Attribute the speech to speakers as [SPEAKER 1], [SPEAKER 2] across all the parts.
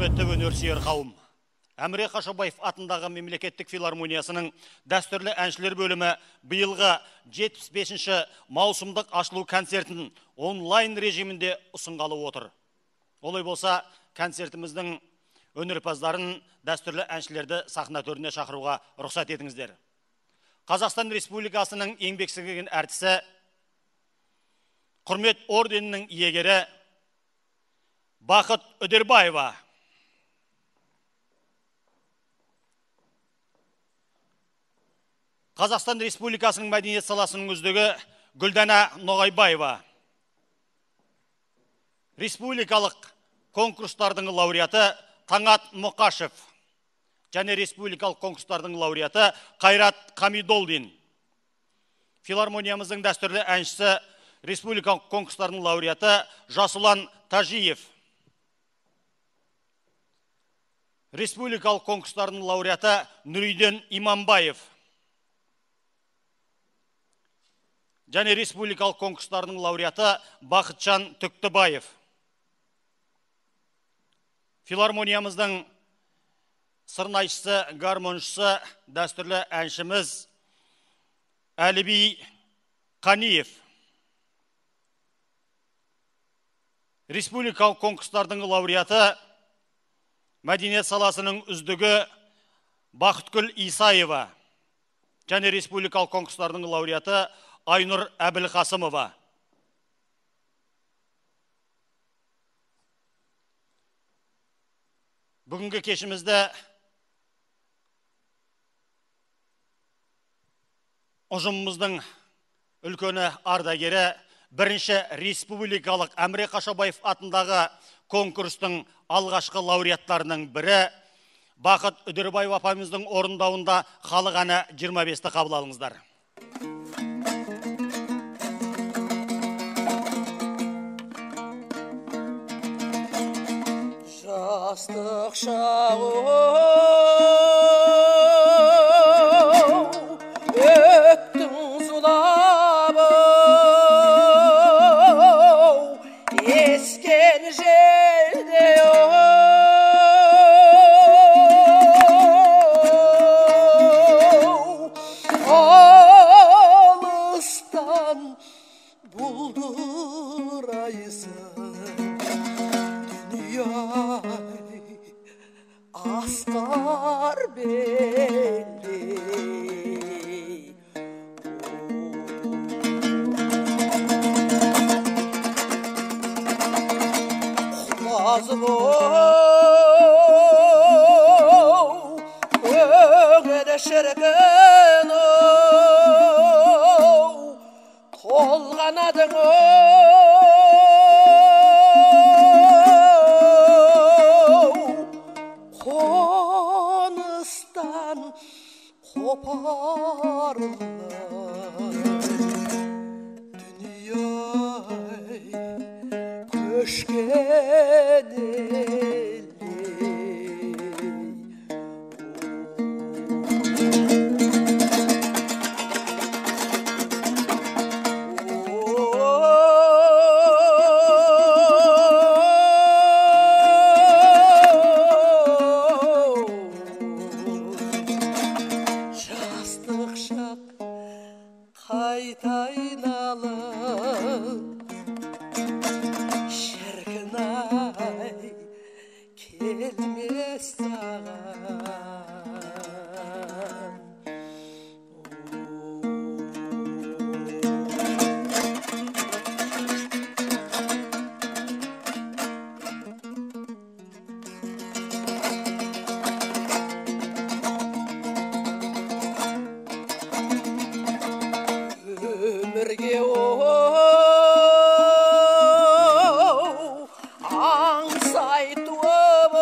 [SPEAKER 1] Құрметті өнер сүйер қауым, Әміре Қашаубаев атындағы мемлекеттік филармониясының дәстүрлі әншілер бөлімі биылғы 75-ші маусымдық ашылу концертін онлайн режимінде ұсынғалы отыр. Олай болса, концертіміздің өнерпаздарын, дәстүрлі әншілерді сахна төріне шақыруға рұқсат етіңіздер. Қазақстан Республикасының еңбек сіңірген әртісі, Құрмет орденінің иегері Бақыт Үдербаева. Қазақстан Республикасының мәдениет саласының үздігі Гүлдана Ноғайбаева. Республикалық конкурстардың лауреаты Таңат Мұқашев және республикалық конкурстардың лауреаты Қайрат Қамидолдин. Филармониямыздың дәстүрлі әншісі, республикалық конкурстардың лауреаты Жасұлан Тажиев. Республикалық конкурстардың лауреаты Нұриден Иманбаев. Және республикалық конкурстардың лауреаты Бақытжан Түктібаев. Филармониямыздың сырнайшысы, гармоншысы, дәстүрлі әншіміз Әліби Қаниев. Республикалық конкурстардың лауреаты, мәдениет саласының үздігі Бақытгүл Исаева және республикалық конкурстардың лауреаты Айнұр Әбілқасымова. Бүгінгі кешімізді ұжымымыздың үлкені, ардагері, бірінші республикалық Әміре Қашаубаев атындағы конкурстың алғашқы лауреаттарының бірі Бақыт Үдербаева апамыздың орындауында халық әні 25-ті қабыл алыңыздар.
[SPEAKER 2] Жастық шақ өттің зулап, ескен желде алыстан бұлдырайсың, дүние асқар белдей. Құлазып өңір шіркін, толғанадың қоныстан қопарылып, дүние көшкен елдей. Жастық шақ қайта айналып, шіркін ай, келмес саған. Өмірге аңсай туып,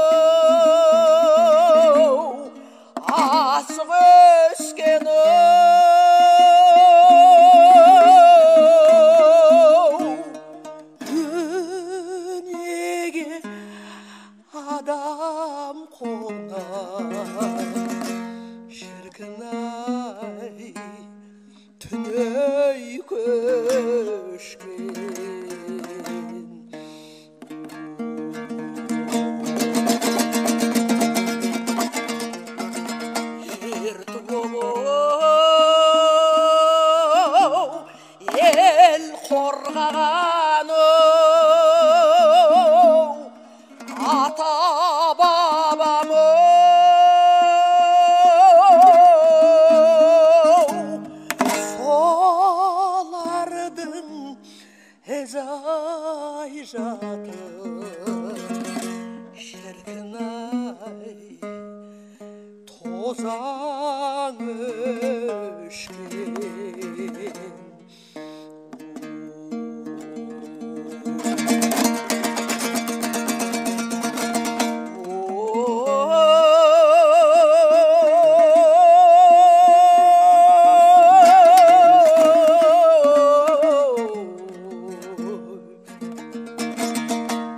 [SPEAKER 2] асық өскен дүниеге адам қонар, шіркін ай, түней көшкен. Шалқыған ата бабам, солардың ізі жатыр, шіркін ай, тозаң өшкен.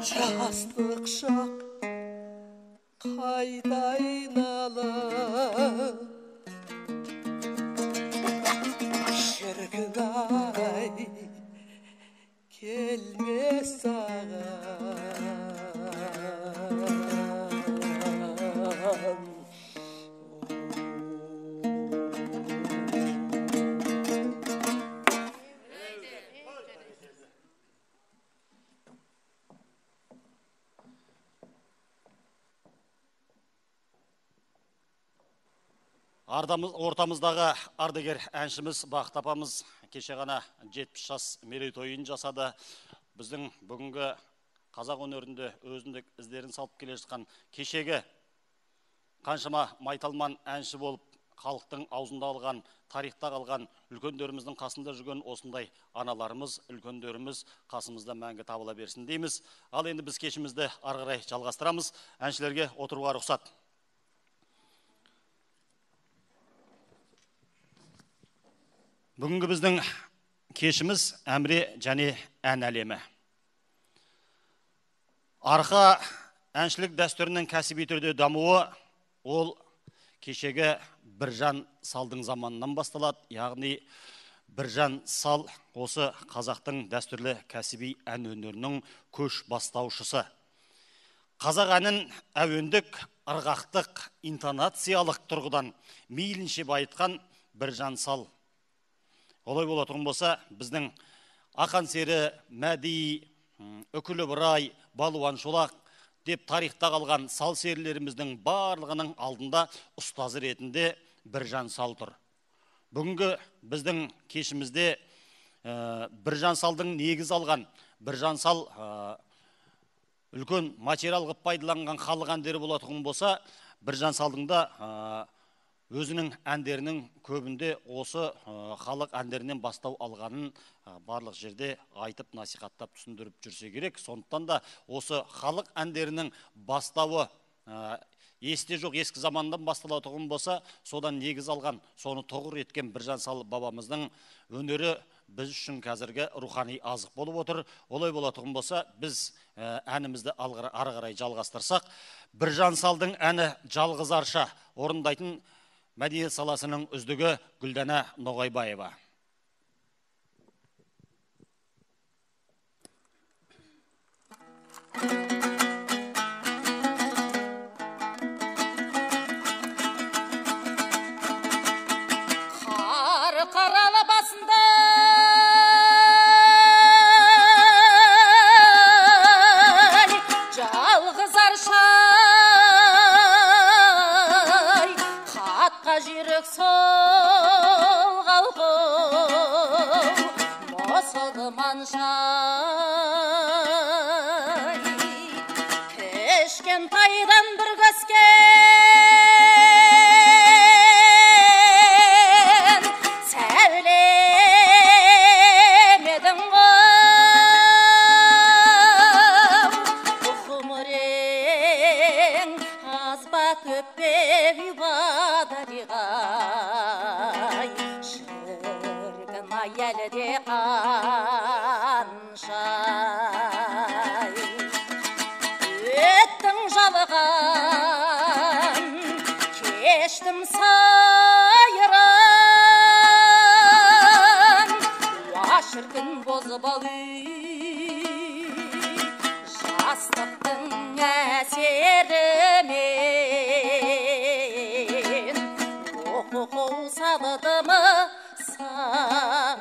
[SPEAKER 2] Жастық шақ қайта айналып, шіркін ай, келмес саған.
[SPEAKER 1] Ортамыздағы ардагер әншіміз Бақыт апамыз кеше ғана 70 жас мерейтойын жасады. Біздің бүгінгі қазақ өнерінде өзіндік іздерін салып келе жатқан, кешегі қаншама майталман әнші болып халықтың аузында алған, тарихта қалған үлкендеріміздің қасында жүрген осындай аналарымыз, үлкендеріміз қасымызда мәңгі табыла берсін дейміз. Ал енді біз кешімізді ары қарай жалғастырамыз. Әншілерге отыруға рұқсат. Бүгінгі біздің кешіміз Әміре және ән әлемі. Арқа әншілік дәстүрінің кәсіби түрде дамуы ол кешегі Біржан салдың заманынан басталады. Яғни Біржан сал осы қазақтың дәстүрлі кәсіби ән өнерінің көш бастаушысы. Қазақ әнін әуендік, ырғақтық, интонациялық тұрғыдан мейлінше байытқан Біржан сал. Олай болатұғын болса, біздің Ақан сері, Мәди, Үкілі Ыбырай, Балуан Шолақ деп тарихта қалған сал серілеріміздің барлығының алдында ұстазы ретінде Біржан сал тұр. Бүгінгі біздің кешімізде Біржан салдың негіз алған, Біржан сал үлкен материал қып пайдаланған халық әндері болатұғын болса, Біржан салдың да өзінің әндерінің көбінде осы халық әндерінен бастау алғанын барлық жерде айтып, насихаттап, түсіндіріп жүрсе керек. Сондықтан да осы халық әндерінің бастауы есте жоқ ескі замандан басталатұғын болса, содан негіз алған, соны тұғыр еткен Біржан сал бабамыздың өнері біз үшін қазіргі рухани азық болып отыр. Олай болатұғын болса, біз әнімізді ары қарай жалғастырсақ, Біржан салдың әні Жалғыз арша орындайтын мәдениет саласының үздігі Гүлдана Ноғайбаева.
[SPEAKER 3] Қар қаралы басында жалғыз арша, атқа жүйрік сол қалқу мұсылманша, кішкентайдан бір көскен сәулем едің ғой, ғұмырың аз ба, көп пе, дариғай, шіркін ай, әлі де қанша өттің жалған, кештім сайран, уа шіркін бозбал үй, жастықтың әсерімен оқу салды ма саған?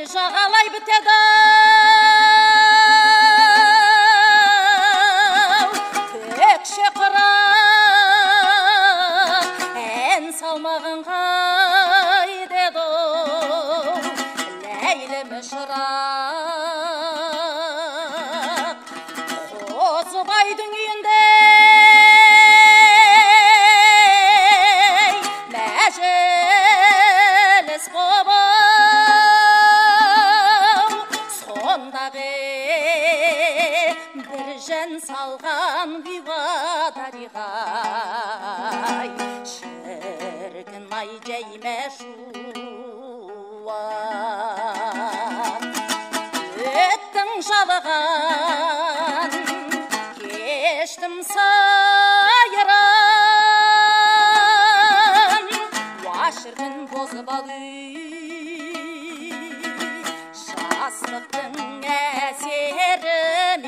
[SPEAKER 3] Жағалай бітеді көкше қырық, ән салмаған қайдеді Ләйлім шырақ. Қозыбайдың үйінде мәжіліс боп, сондағы бір жан салған күйға дариғай, шіркін ай, жайма шуақ өттің жалған, кештім сайран. Уа, шіркін бозбал үй, жастықтың әсерімен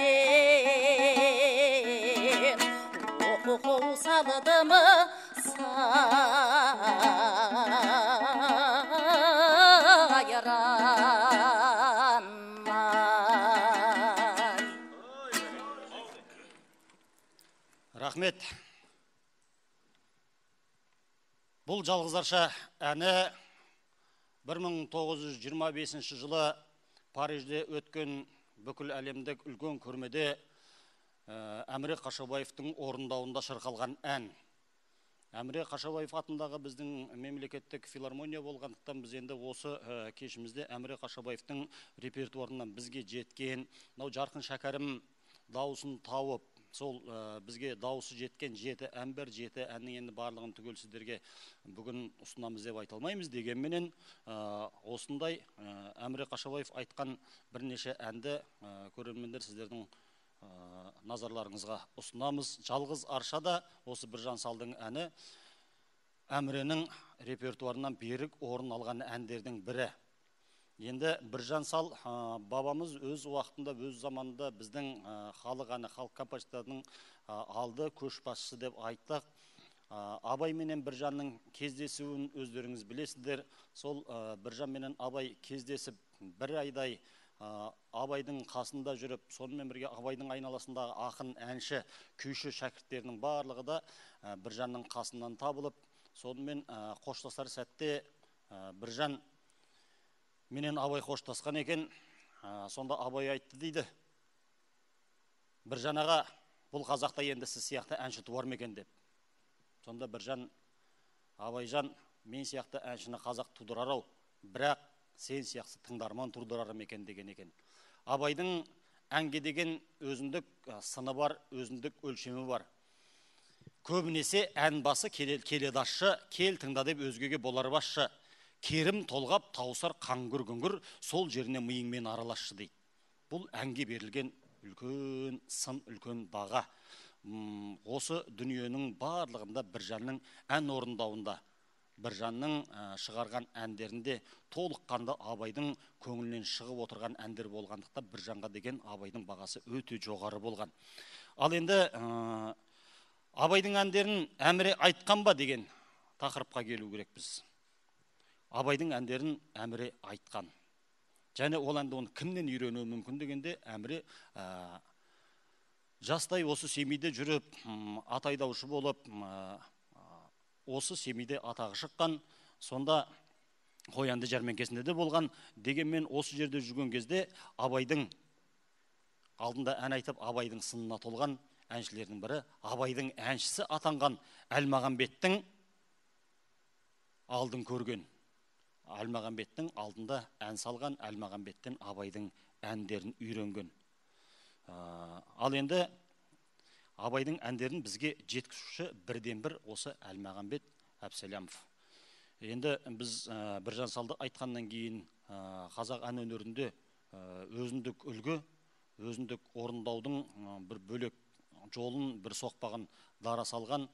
[SPEAKER 3] оқу салды ма сайран ай.
[SPEAKER 1] Рахмет. Бұл «Жалғыз арша» әні 1925 жылы Парижде өткен бүкіл әлемдік үлкен көрмеде Әміре Қашаубаевтың орындауында шырқалған ән. Әміре Қашаубаев атындағы біздің мемлекеттік филармония болғандықтан, біз енді осы кешімізде Әміре Қашаубаевтың репертуарынан бізге жеткен, мынау Жарқын Шәкәрім дауысын тауып, сол бізге дауысы жеткен жеті ән бар. Жеті әннің енді барлығын түгел сіздерге бүгін ұсынамыз деп айта алмаймыз. Дегенменен осындай Әміре Қашаубаев айтқан бірнеше әнді, көрермендер, сіздердің назарларыңызға ұсынамыз. «Жалғыз арша» да осы Біржан салдың әні, Әміренің репертуарынан берік орын алған әндердің бірі. Енді Біржан сал бабамыз өз уақытында, өз заманында біздің халық әні, халық композиторының алды көшбасшысы деп айттық. Абай менен Біржанның кездесуін өздеріңіз білесіздер. Сол Біржан менен Абай кездесіп, бір айдай Абайдың қасында жүріп, сонымен бірге Абайдың айналасындағы ақын, әнші, күйші шәкірттерінің барлығы да Біржанның қасынан табылып, сонымен қоштасар сәтте Біржан менен Абай қоштасқан екен. Сонда Абай айтты дейді: «Біржан аға, бұл қазақта енді сіз сияқты әнші туар ма екен?» – деп. Сонда Біржан: «Абайжан, мен сияқты әншіні қазақ тудырар ау, бірақ сен сияқты тыңдарман тудырар ма екен?» – деген екен. Абайдың әнге деген өзіндік сыны бар, өзіндік өлшемі бар. Көбінесе ән басы келеді ащы, кел тыңда деп өзгеге болар басшы. Керім толғап таусар қаңгүр күңгір, сол жеріне миыңмен араласшы дейді. Бұл әнге берілген үлкен сын, үлкен баға. Осы дүниенің барлығында Біржанның ән орындауында, Біржанның шығарған әндерінде толыққанды Абайдың көңілінен шығып отырған әндер болғандықтан, Біржанға деген Абайдың бағасы өте жоғары болған. Ал енді Абайдың әндерін Әміре айтқан ба деген тақырыпқа келу керекпіз. Абайдың әндерін Әміре айтқан. Және ол әнді оны кімнен үйренуі мүмкін дегенде, Әміре жастай осы Семейде жүріп, ат айдаушы болып, осы Семейде атағы шыққан, сонда Қоянды жәрмеңкесінде де болған. Дегенмен осы жерде жүрген кезде Абайдың алдында ән айтып, Абайдың сынына толған әншілердің бірі, Абайдың әншісі атанған Әлмағамбеттің алдын көрген. Әлмағамбеттің алдында ән салған, Әлмағамбеттен Абайдың әндерін үйренген. Ал енді Абайдың әндерін бізге жеткізуші бірден бір осы Әлмағамбет Әбсәләмов. Енді біз Біржан салды айтқаннан кейін, қазақ ән өнерінде өзіндік үлгі, өзіндік орындаудың бір бөлек жолын, бір соқпағын дара салған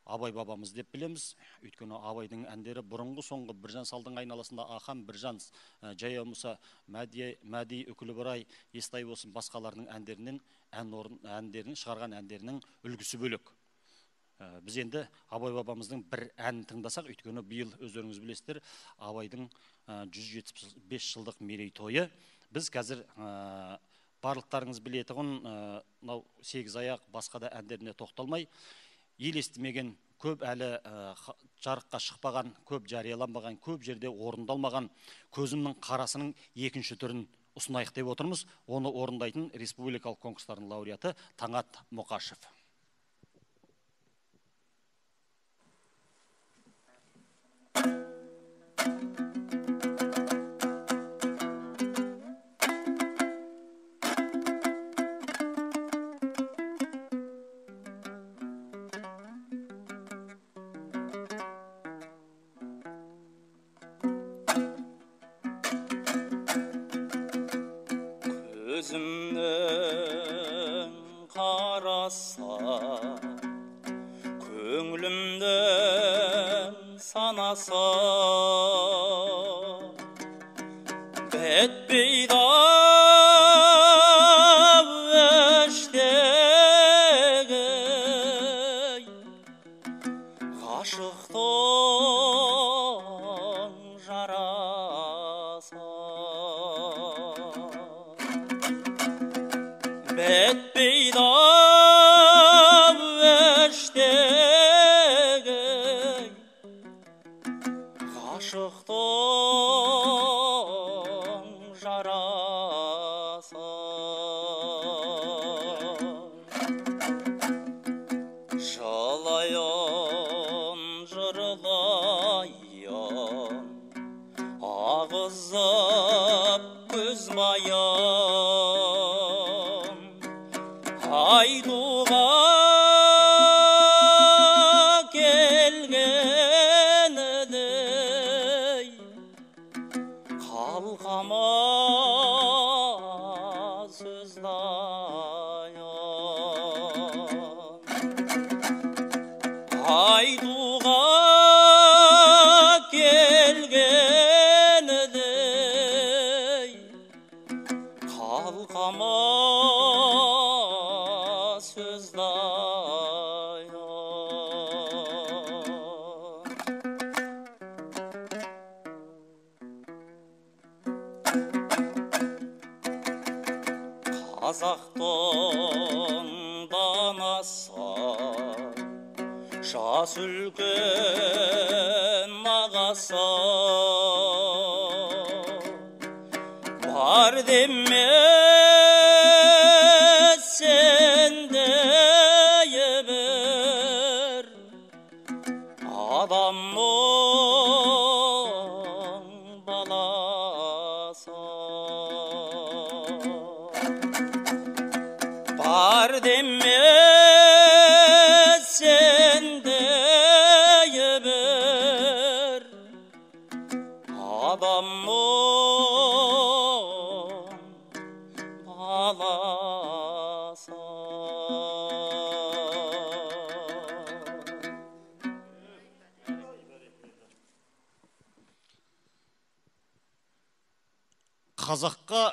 [SPEAKER 1] Абай бабамыз деп білеміз. Өйткені Абайдың әндері бұрынғы соңғы Біржан салдың айналасында Ақан, Біржан, Жаяу Мұса, Мәди, Үкілі, Естай болсын, басқаларының әндерінен, ән орын, әндерінің, шығарған әндерінің үлгісі бөлек. Біз енді Абай бабамыздың бір әнін тыңдасақ, өйткені биыл өздеріңіз білесіздер, Абайдың 175 жылдық мерейтойы. Біз қазір барлықтарыңыз білетұғын мынау сегіз аяқ басқа да әндеріне тоқталмай, ел естімеген, көп әлі жарыққа шықпаған, көп жарияланбаған, көп жерде орындалмаған көзімнің қарасының екінші түрін ұсынайық деп отырмыз. Оны орындайтын республикалық конкурстардың лауреаты Таңат Мұқашев.
[SPEAKER 4] Көзімнің қарасы, көңілімнің санасы, бітпейді іштегі ғашықтың жарасы. Бітпейді іштегі ғашықтың жарасы. Жылайын, жырлайын, ағызып көз майын, айтуға келгенідей қалқама сөз дайын. Айтуға келгенідей қалқама сөз дайын. Қазақтың данасы, жас үлкен ағасы, бар демес сендей бір адамның баласы. Бар демес сендей бір адамның баласы.
[SPEAKER 1] Қазаққа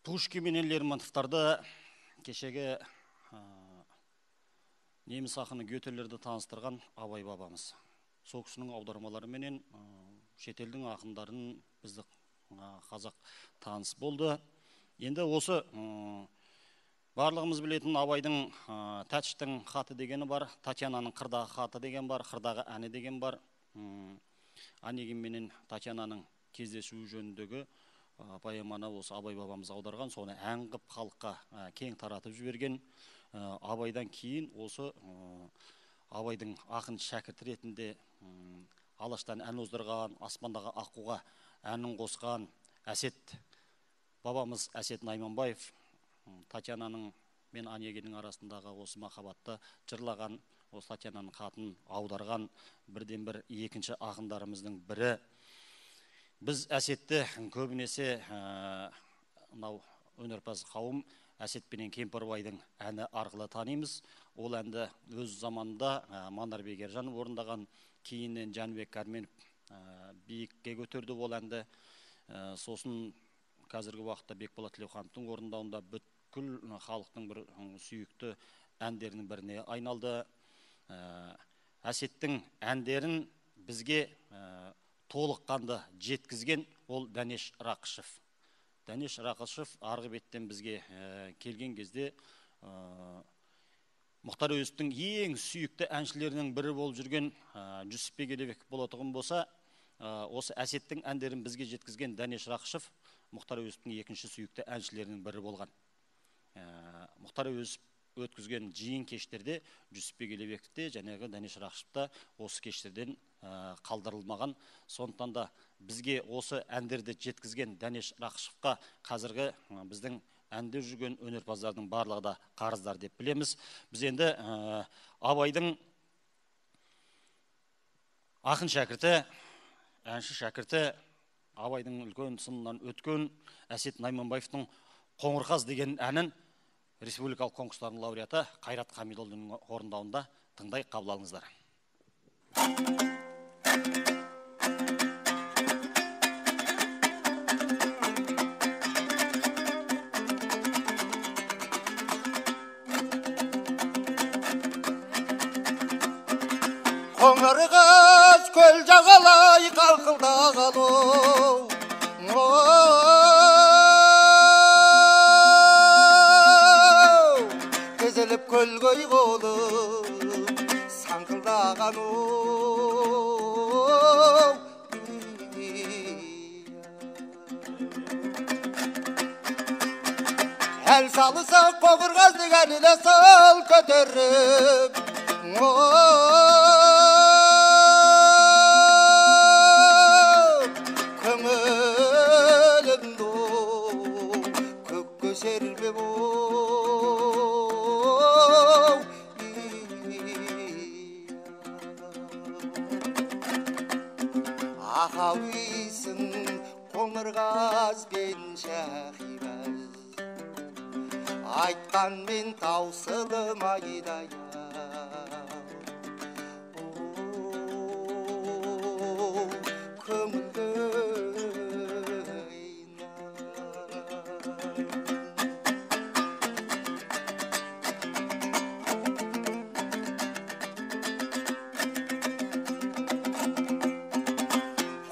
[SPEAKER 1] Пушкин менен Лермонтовтарды, кешегі неміс ақыны Гетелерді таныстырған Абай бабамыз. Сол кісінің аудармалары менен шетелдің ақындарын бізді қазақ таныс болды. Енді осы барлығымыз білетін Абайдың Тәтіштің хаты дегені бар, Татьянаның қырдағы хаты деген бар, қырдағы әні деген бар. Онегин менен Татьянаның кездесуі жөніндегі поэманы осы Абай бабамыз аударған, соны ән қып халыққа кең таратып жіберген. Абайдан кейін осы Абайдың ақын шәкірті ретінде Алаштан ән оздырған, аспандағы аққуға әнін қосқан Әсет бабамыз Әсет Найманбаев Татьянаның мен Онегиннің арасындағы осы махаббатты жырлаған, осы Татьянаның хатын аударған бірден бір екінші ақындарымыздың бірі. Біз Әсетті көбінесе мынау өнерпаз қауым Әсет пенен Кемпірбайдың әні арқылы танимыз. Ол әнді өз заманында Манарбек Ержанов орындаған, кейіннен Жәнібек Кәрменов биікке көтерді ол әнді. Сосын қазіргі уақытта Бекболат Тілеухановтың орындауында Бүткіл халықтың бір сүйікті әндерінің біріне айналды. Әсеттің әндерін бізге толыққанды жеткізген ол Дәнеш Рақышев. Дәнеш Рақышев арғы беттен бізге келген кезде Мұхтар Әуезовтің ең сүйікті әншілерінің бірі болып жүрген Жүсіпбек Елебеков болатұғын болса, осы Әсеттің әндерін бізге жеткізген Дәнеш Рақышев Мұхтар Әуезовтің екінші сүйікті әншілерінің бірі болған. Мұхтар Әуезов өткізген жиын кештерде Жүсіпбек Елебеков те жаңағы Дәнеш Рақышев та осы кештерден қалдырылмаған. Сондықтан да бізге осы әндерді жеткізген Дәнеш Рақышевқа қазіргі біздің әнде жүрген өнерпаздардың барлығы да қарыздар деп білеміз. Біз енді Абайдың ақын шәкірті, әнші шәкірті, Абайдың үлкен сынынан өткен Әсет Найманбаевтың Қоңырқаз деген әнін республикалық конкурстардың лауреаты Қайрат Қамидолдиннің орындауында тыңдай қабыл алыңыздар.
[SPEAKER 2] Қоңырқаз көл жағалай қалқылдаған оу, тізіліп көлгөй болып саңқылдаған оу. Әл салысақ Қоңырқаз дегеніне сал көтеріп, Ақауисің Қоңырқаз бен Шәһибаз, айтқанмен таусылмайды көңілді.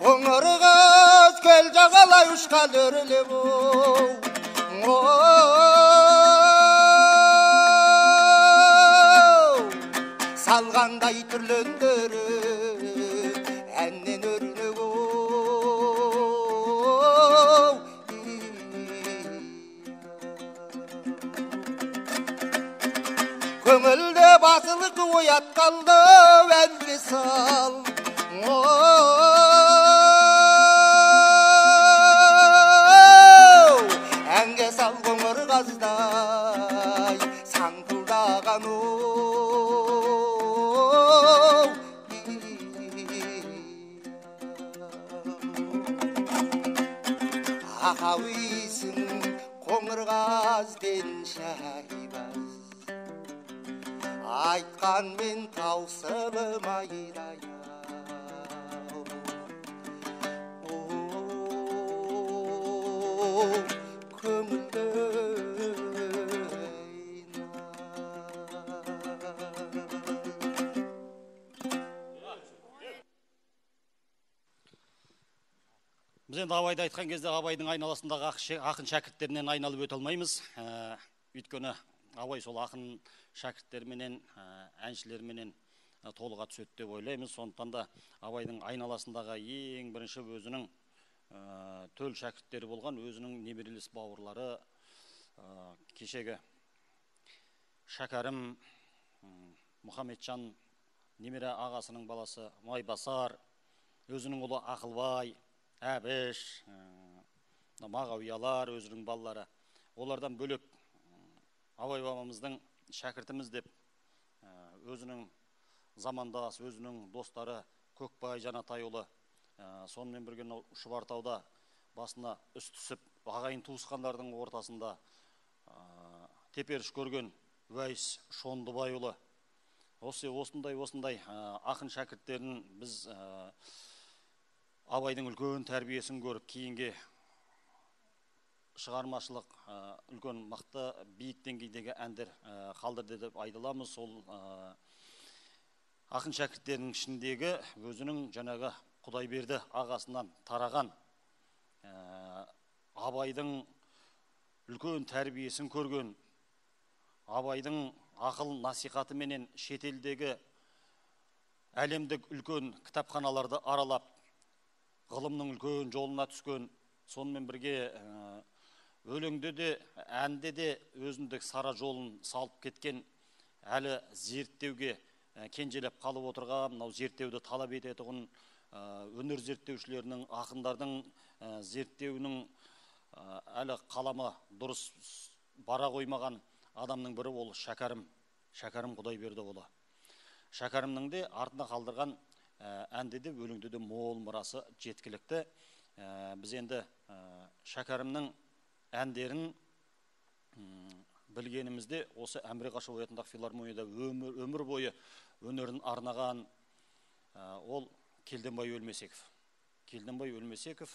[SPEAKER 2] Қоңырқаз көл жағалай ұшқан өрлеп, салғандай түрлендіріп әннен өрнек. Көңілде басылық оятқанды әнге сал, әнге сал Қоңырқаздай саңқылдаған оу. Ақауисің Қоңырқаз бен Шәһибаз, айтқанмен таусылмайды көңілді.
[SPEAKER 1] Біз енді Абайды айтқан кезде Абайдың айналасындағы ақын шәкірттерінен айналып өте алмаймыз. Өйткені Абай сол ақын шәкірттерменен, әншілерменен толыға түседі деп ойлаймыз. Сондықтан да Абайдың айналасындағы ең бірінші өзінің төл шәкірттері болған өзінің немерелес бауырлары, кешегі Шәкәрім, Мұхамеджан немере ағасының баласы Майбасар, өзінің ұлы Ақылбай, Әбіш, Мағауиялар өзінің балалары. Олардан бөлек Абай бабамыздың шәкіртіміз деп өзінің замандас, өзінің достары Көкбай Жанатайұлы, сонымен бірге Шұбартауда басына үс түсіп, ағайын туысқандардың ортасында теперіш көрген Уәйіс Шондыбайұлы. Осындай ақын шәкірттерін біз Абайдың үлкен тәрбиесін көріп кейінге шығармашылық үлкен мықты биік деңгейдегі әндер қалдырды деп айта аламыз. Сол ақын шәкірттерінің ішіндегі өзінің жаңағы Құдайберді ағасынан тараған Абайдың үлкен тәрбиесін көрген, Абайдың ақыл насихатыменен шетелдегі әлемдік үлкен кітапханаларды аралап, ғылымның үлкен жолына түскен, сонымен бірге өлеңде де, әнде де өзіндік сара жолын салып кеткен, әлі зерттеуге кенжелеп қалып отырған, мынау зерттеуді талап ететұғын өнер зерттеушілерінің, ақындардың зерттеуінің әлі қаламы дұрыс бара қоймаған адамның бірі ол Шәкәрім, Шәкәрім Құдайбердіұлы. Шәкәрімнің де артына қалдырған әнде де, өлеңде де мол мұрасы жеткілікті. Біз енді Шәкәрімнің әндерін білгенімізде осы Әміре Қашаубай атындағы филармонияда өмір бойы өнерін арнаған ол Келденбай Өлмесеков. Келденбай Өлмесеков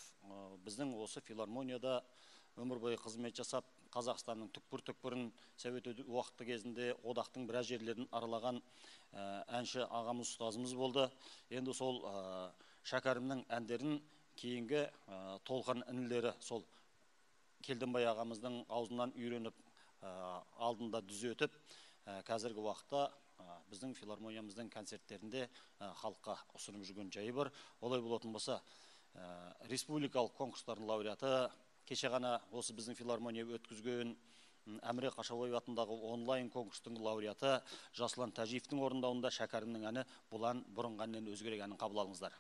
[SPEAKER 1] біздің осы филармонияда өмір бойы қызмет жасап, Қазақстанның түкпір-түкпірін совет уақыты кезінде одақтың біраз жерлерін аралаған әнші ағамыз, ұстазымыз болды. Енді сол Шәкәрімнің әндерін кейінгі толқын інілері сол Келденбай ағамыздың аузынан үйреніп, алдында түзетіп, қазіргі уақытта біздің филармониямыздың концерттерінде халыққа ұсынып жүрген жайы бар. Олай болатын болса, республикалық конкурстардың лауреаты, кеше ғана осы біздің филармония өткізген Әміре Қашаубаев атындағы онлайн конкурстың лауреаты Жасұлан Тәжиевтің орындауында Шәкәрімнің әні бұл ән бұрынғы әннен өзгерек әнін қабыл алыңыздар.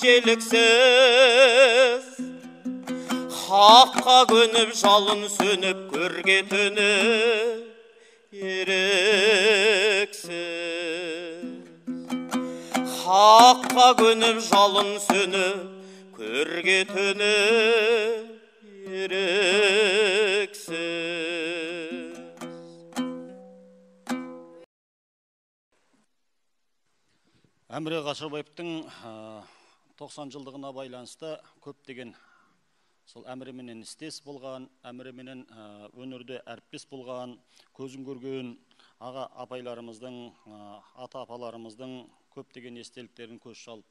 [SPEAKER 4] Желіксіз хаққа көніп, жалын сөніп, көрге төніп еріксіз. Хаққа көніп, жалын сөніп, көрге төніп еріксіз.
[SPEAKER 1] Әміре Қашаубаевтың 90 жылдығына байланысты көптеген сол Әміременен істес болған, Әміременен өнерде әріптес болған, көзін көрген аға апайларымыздың, ата апаларымыздың көптеген естеліктерін көз шалып,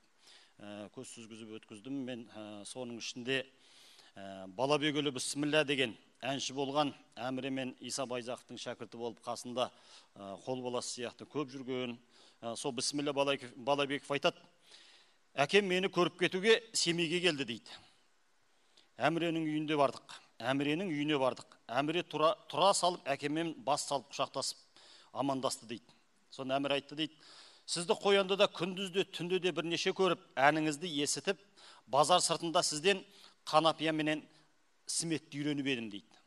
[SPEAKER 1] көз сүзгізіп өткіздім. Мен соның ішінде Балабекұлы Бісміллә деген әнші болған, Әміре мен Иса Байзақовтың шәкірті болып қасында қол баласы сияқты көп жүрген. Сол Бісміллә Балабеков айтады, әкем мені көріп кетуге Семейге келді дейді. Әміренің үйінде бардық. Әміренің үйіне бардық. Әміре тұра салып, әкеммен бас салып құшақтасып амандасты дейді. Сонда Әміре айтты дейді, сізді Қоянды да күндіз де түнде де бірнеше көріп, әніңізді есітіп, базар сыртында сізден қанапия менен сіметті үйреніп едім дейді.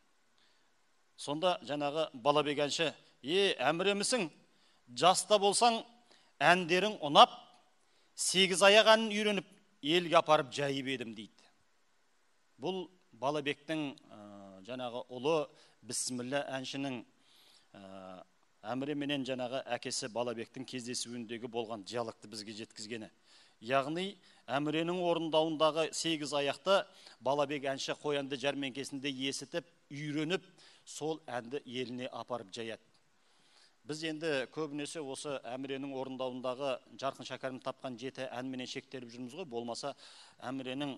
[SPEAKER 1] Сонда жаңағы Балабек әнші, әміремісің, жаста болсаң әндерің ұнап, 8 аяқ әнін үйреніп, елге апарып жайып едім дейді. Бұл Балабектің жаңағы ұлы Бісміллә әншінің Әміре менен жаңағы әкесі Балабектің кездесуіндегі болған диалогты бізге жеткізгені. Яғни Әміренің орындауындағы 8 аяқты Балабек әнші Қоянды жәрмеңкесінде есітіп, үйреніп, сол әнді еліне апарып жаяды. Біз енді көбінесе осы Әміренің орындауындағы Жарқын Шәкәрім тапқан 7 әнменен шектеліп жүрміз ғой. Болмаса Әміренің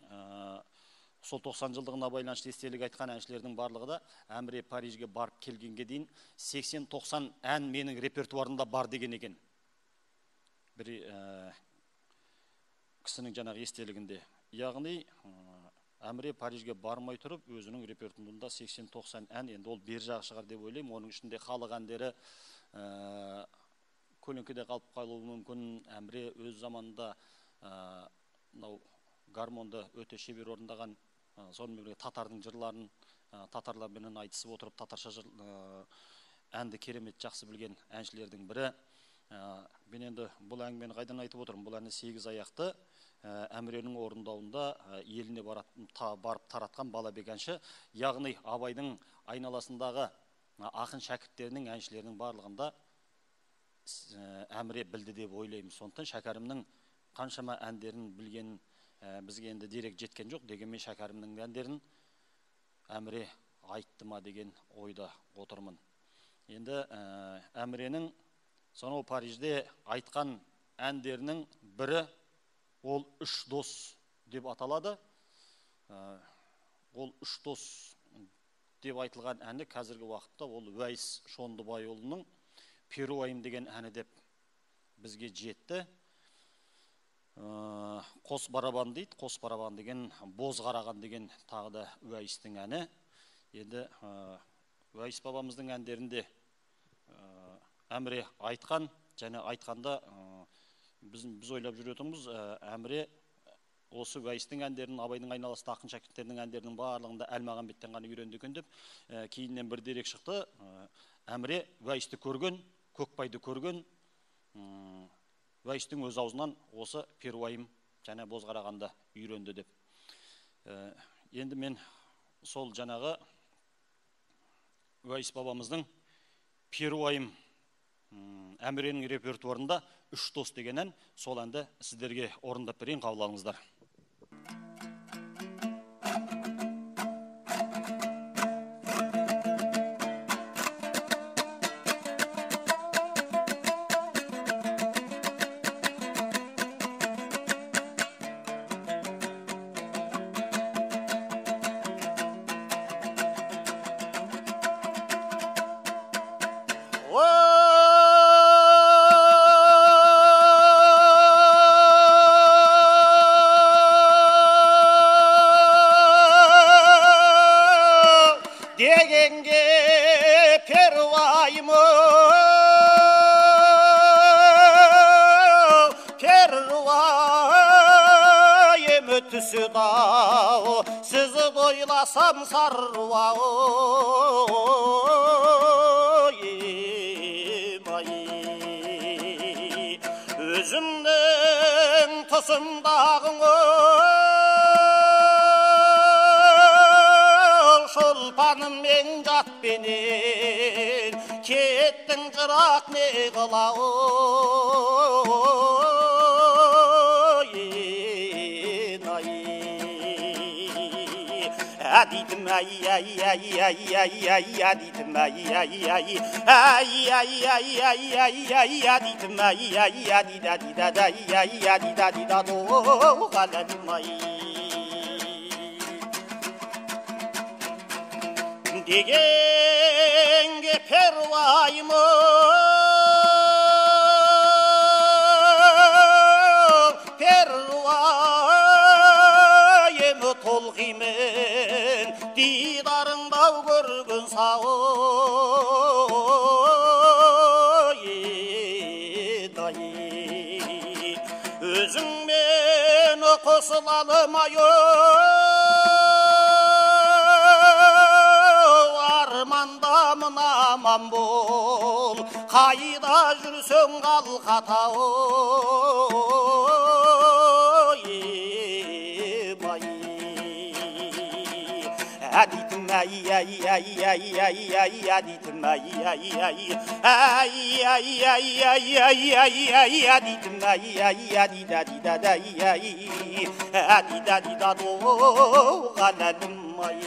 [SPEAKER 1] сол 90 жылдығына байланысты естелік айтқан әншілердің барлығы да Әміре Парижге барып келгенге дейін 80-90 ән менің репертуарымда бар деген екен. Бір кісінің жаңағы естелігінде. Яғни Әміре Парижге бармай тұрып өзінің репертуарында 80-90 ән, енді ол бер жағы шығар деп ойлаймын. Оның ішінде халық әндері көлеңкеде қалып қалуы мүмкін. Әміре өз заманында мынау гармонды өте шебер орындаған, сонымен бірге татардың жырларын татарларменен айтысып отырып татарша әнді керемет жақсы білген әншілердің бірі. Мен енді бұл әңгімені қайдан айтып отырмын? Бұл әні 8 аяқты Әміренің орындауында еліне барып таратқан Балабек әнші, яғни Абайдың айналасындағы ақын шәкірттерінің, әншілерінің барлығында Әміре білді деп ойлаймын. Сондықтан Шәкәрімнің қаншама әндерін білген бізге енді дерек жеткен жоқ, дегенмен Шәкәрімнің әндерін Әміре айтты ма деген ойда отырмын. Енді Әміренің сонау Парижде айтқан әндерінің бірі ол үш дос деп аталады. Ол үш дос деп айтылған әні қазіргі уақытта ол Уәйіс Шондыбайұлының Перуайым деген әні деп бізге жетті. Қос барабан дейді, қос барабан деген, боз қараған деген тағы да Уәйістің әні. Енді Уәйіс бабамыздың әндерінде Әміре айтқан, және айтқанда біз ойлап жүретінбіз, Әміре осы Уәйістің әндерін, Абайдың айналасында ақын шәкірттерінің әндерінің барлығында Әлмағамбеттен ғана үйренді екен деп, кейіннен бір дерек шықты. Әміре Уәйісті көрген, Көкбайды көрген, Уәйістің өз аузынан осы Перуайым және Бозқарағанды үйренді деп. Енді мен сол жаңағы Уәйіс бабамыздың Перуайым Әміренің репертуарында үш дос деген ән, сол әнді сіздерге орындап берейін, қабыл алыңыздар. Өзімнің тұсымдағы шолпаным мен жатпенен кеттің жырақ не қылау Адитім ай ай ай ай ай ай адитім ай ай ай ай ай ай ай ай ай адитім ай ай адида дида дай ай адида дида до қаламым ай.
[SPEAKER 4] Дегенге перуайым, перуайым толғимен, дидарыңда көрген сауай, өзіңмен қосыла алмай армандамын, аман бол, қайда жүрсең қалқата әдитім, әй әй әй әй әй әй әдитім, әй әй әй әй әй әй әй әй әй әй әдитім, әй әй әдида дидада әй әдида дида доған ай.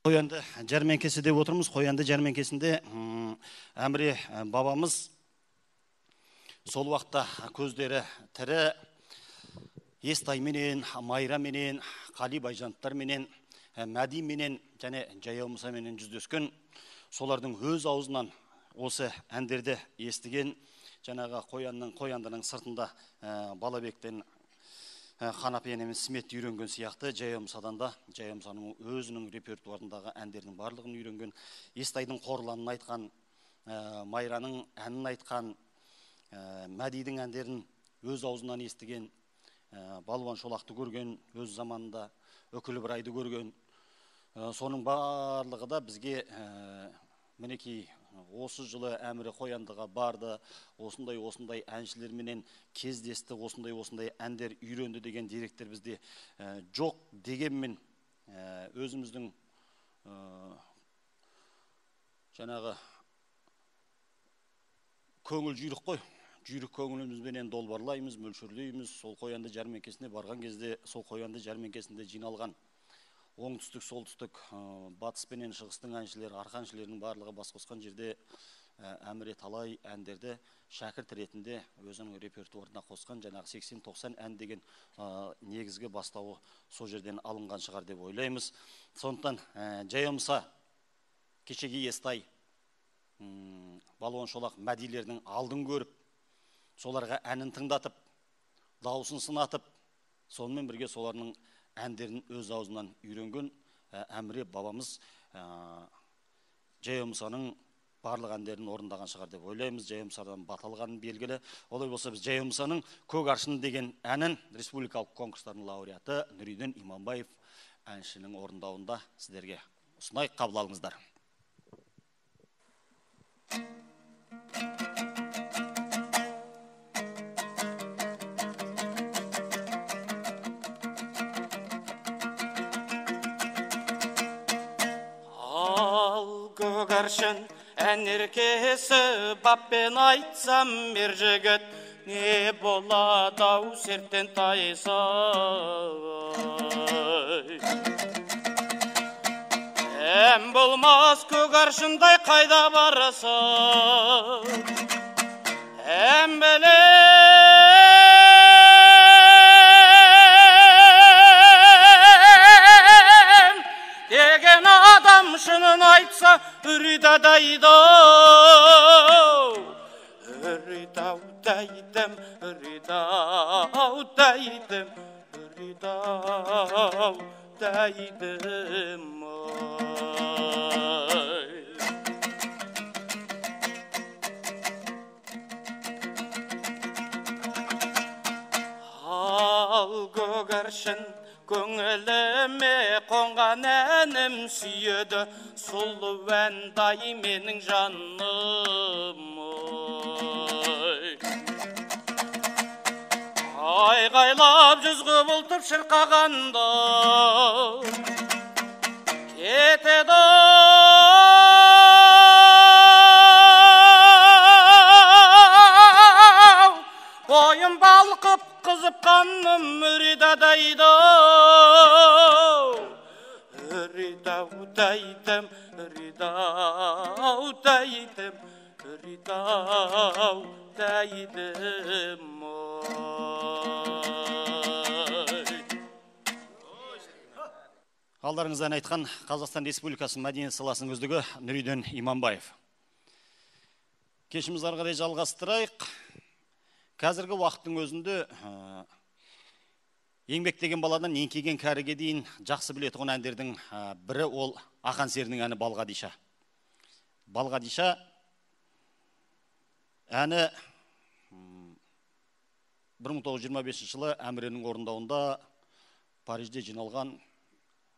[SPEAKER 1] Қоянды жәрмеңкесі деп отырмыз. Қоянды жәрмеңкесінде Әміре бабамыз сол уақытта көздері тірі Естайменен, Майраменен, Қали Байжановтарменен, Мәдименен және Жаяу Мұсаменен жүздескен, солардың өз аузынан осы әндерді естіген, жаңағы қояндының сыртында Балабектен Қанапиян емес Сметті үйренген сияқты, Жаяу Мұсадан да Жаяу Мұсаның өзінің репертуарындағы әндердің барлығын үйренген, Естайдың қорланын айтқан, Майраның әнін айтқан, Мәдидің әндерін өз аузынан естіген, Балуан Шолақты көрген, өз заманында Үкілі Бырайды көрген. Соның барлығы да бізге мінекей осы жылы Әміре Қояндыға барды, осындай осындай әншілерменен кездесті, осындай осындай әндер үйренді деген деректер бізде жоқ дегенмен, өзіміздің жаңағы көңіл жүйрік қой, жүйрік көңілімізбенен долбарлаймыз, мөлшерлейміз. Сол Қоянды жәрмеңкесіне барған кезде, сол Қоянды жәрмеңкесінде жиналған оңтүстік, солтүстік, батыс пенен шығыстың әншілері, арқа әншілерінің барлығы бас қосқан жерде Әміре талай әндерді шәкірт ретінде өзінің репертуарына қосқан, жаңағы 80-90 ән деген негізгі бастауы сол жерден алынған шығар деп ойлаймыз. Сондықтан Жаяу Мұса, кешегі Естай, Балуан Шолақ, Мәдилердің алдын көріп, соларға әнін тыңдатып, дауысын сынатып, сонымен бірге солардың әндерін өз аузынан үйренген Әміре бабамыз Жаяу Мұсаның барлық әндерін орындаған шығар деп ойлаймыз. Жаяу Мұсадан бата алғаны белгілі. Олай болса, біз Жаяу Мұсаның Көк аршын деген әнін республикалық конкурстардың лауреаты Нұриден Иманбаев әншінің орындауында сіздерге ұсынайық, қабыл алыңыздар.
[SPEAKER 4] Көгаршын ән еркесі баппен айтсам, ер жігіт не болады ау серттен тайсай. Әм болмас көгаршындай қайда барасың, әм білем деген адам шынын айтса, үридадайды, үридау дайдым, үридау дайдым, үридау дайдым. Ал көгаршын көңіліме қонған әнім сүйеді, сұлу әндай менің жаным. Айғайлап жүз құбылтып шырқағанда кетеді ау, бойым балқып қызып қаным үридадайды, үридау дайдым, үридау дайдым, үридау дайдым.
[SPEAKER 1] Алдарыңыздан айтқан Қазақстан Республикасы мәдениет саласының үздігі Нұриден Иманбаев. Кешімізді ары қарай жалғастырайық. Қазіргі уақыттың өзінде еңбектеген баладан еңкейген кәріге дейін жақсы білетұғын әндердің бірі ол Ақан серінің әні Балғадиша. Балғадиша әні 1925 жылы Әміренің орындауында Парижде жиналған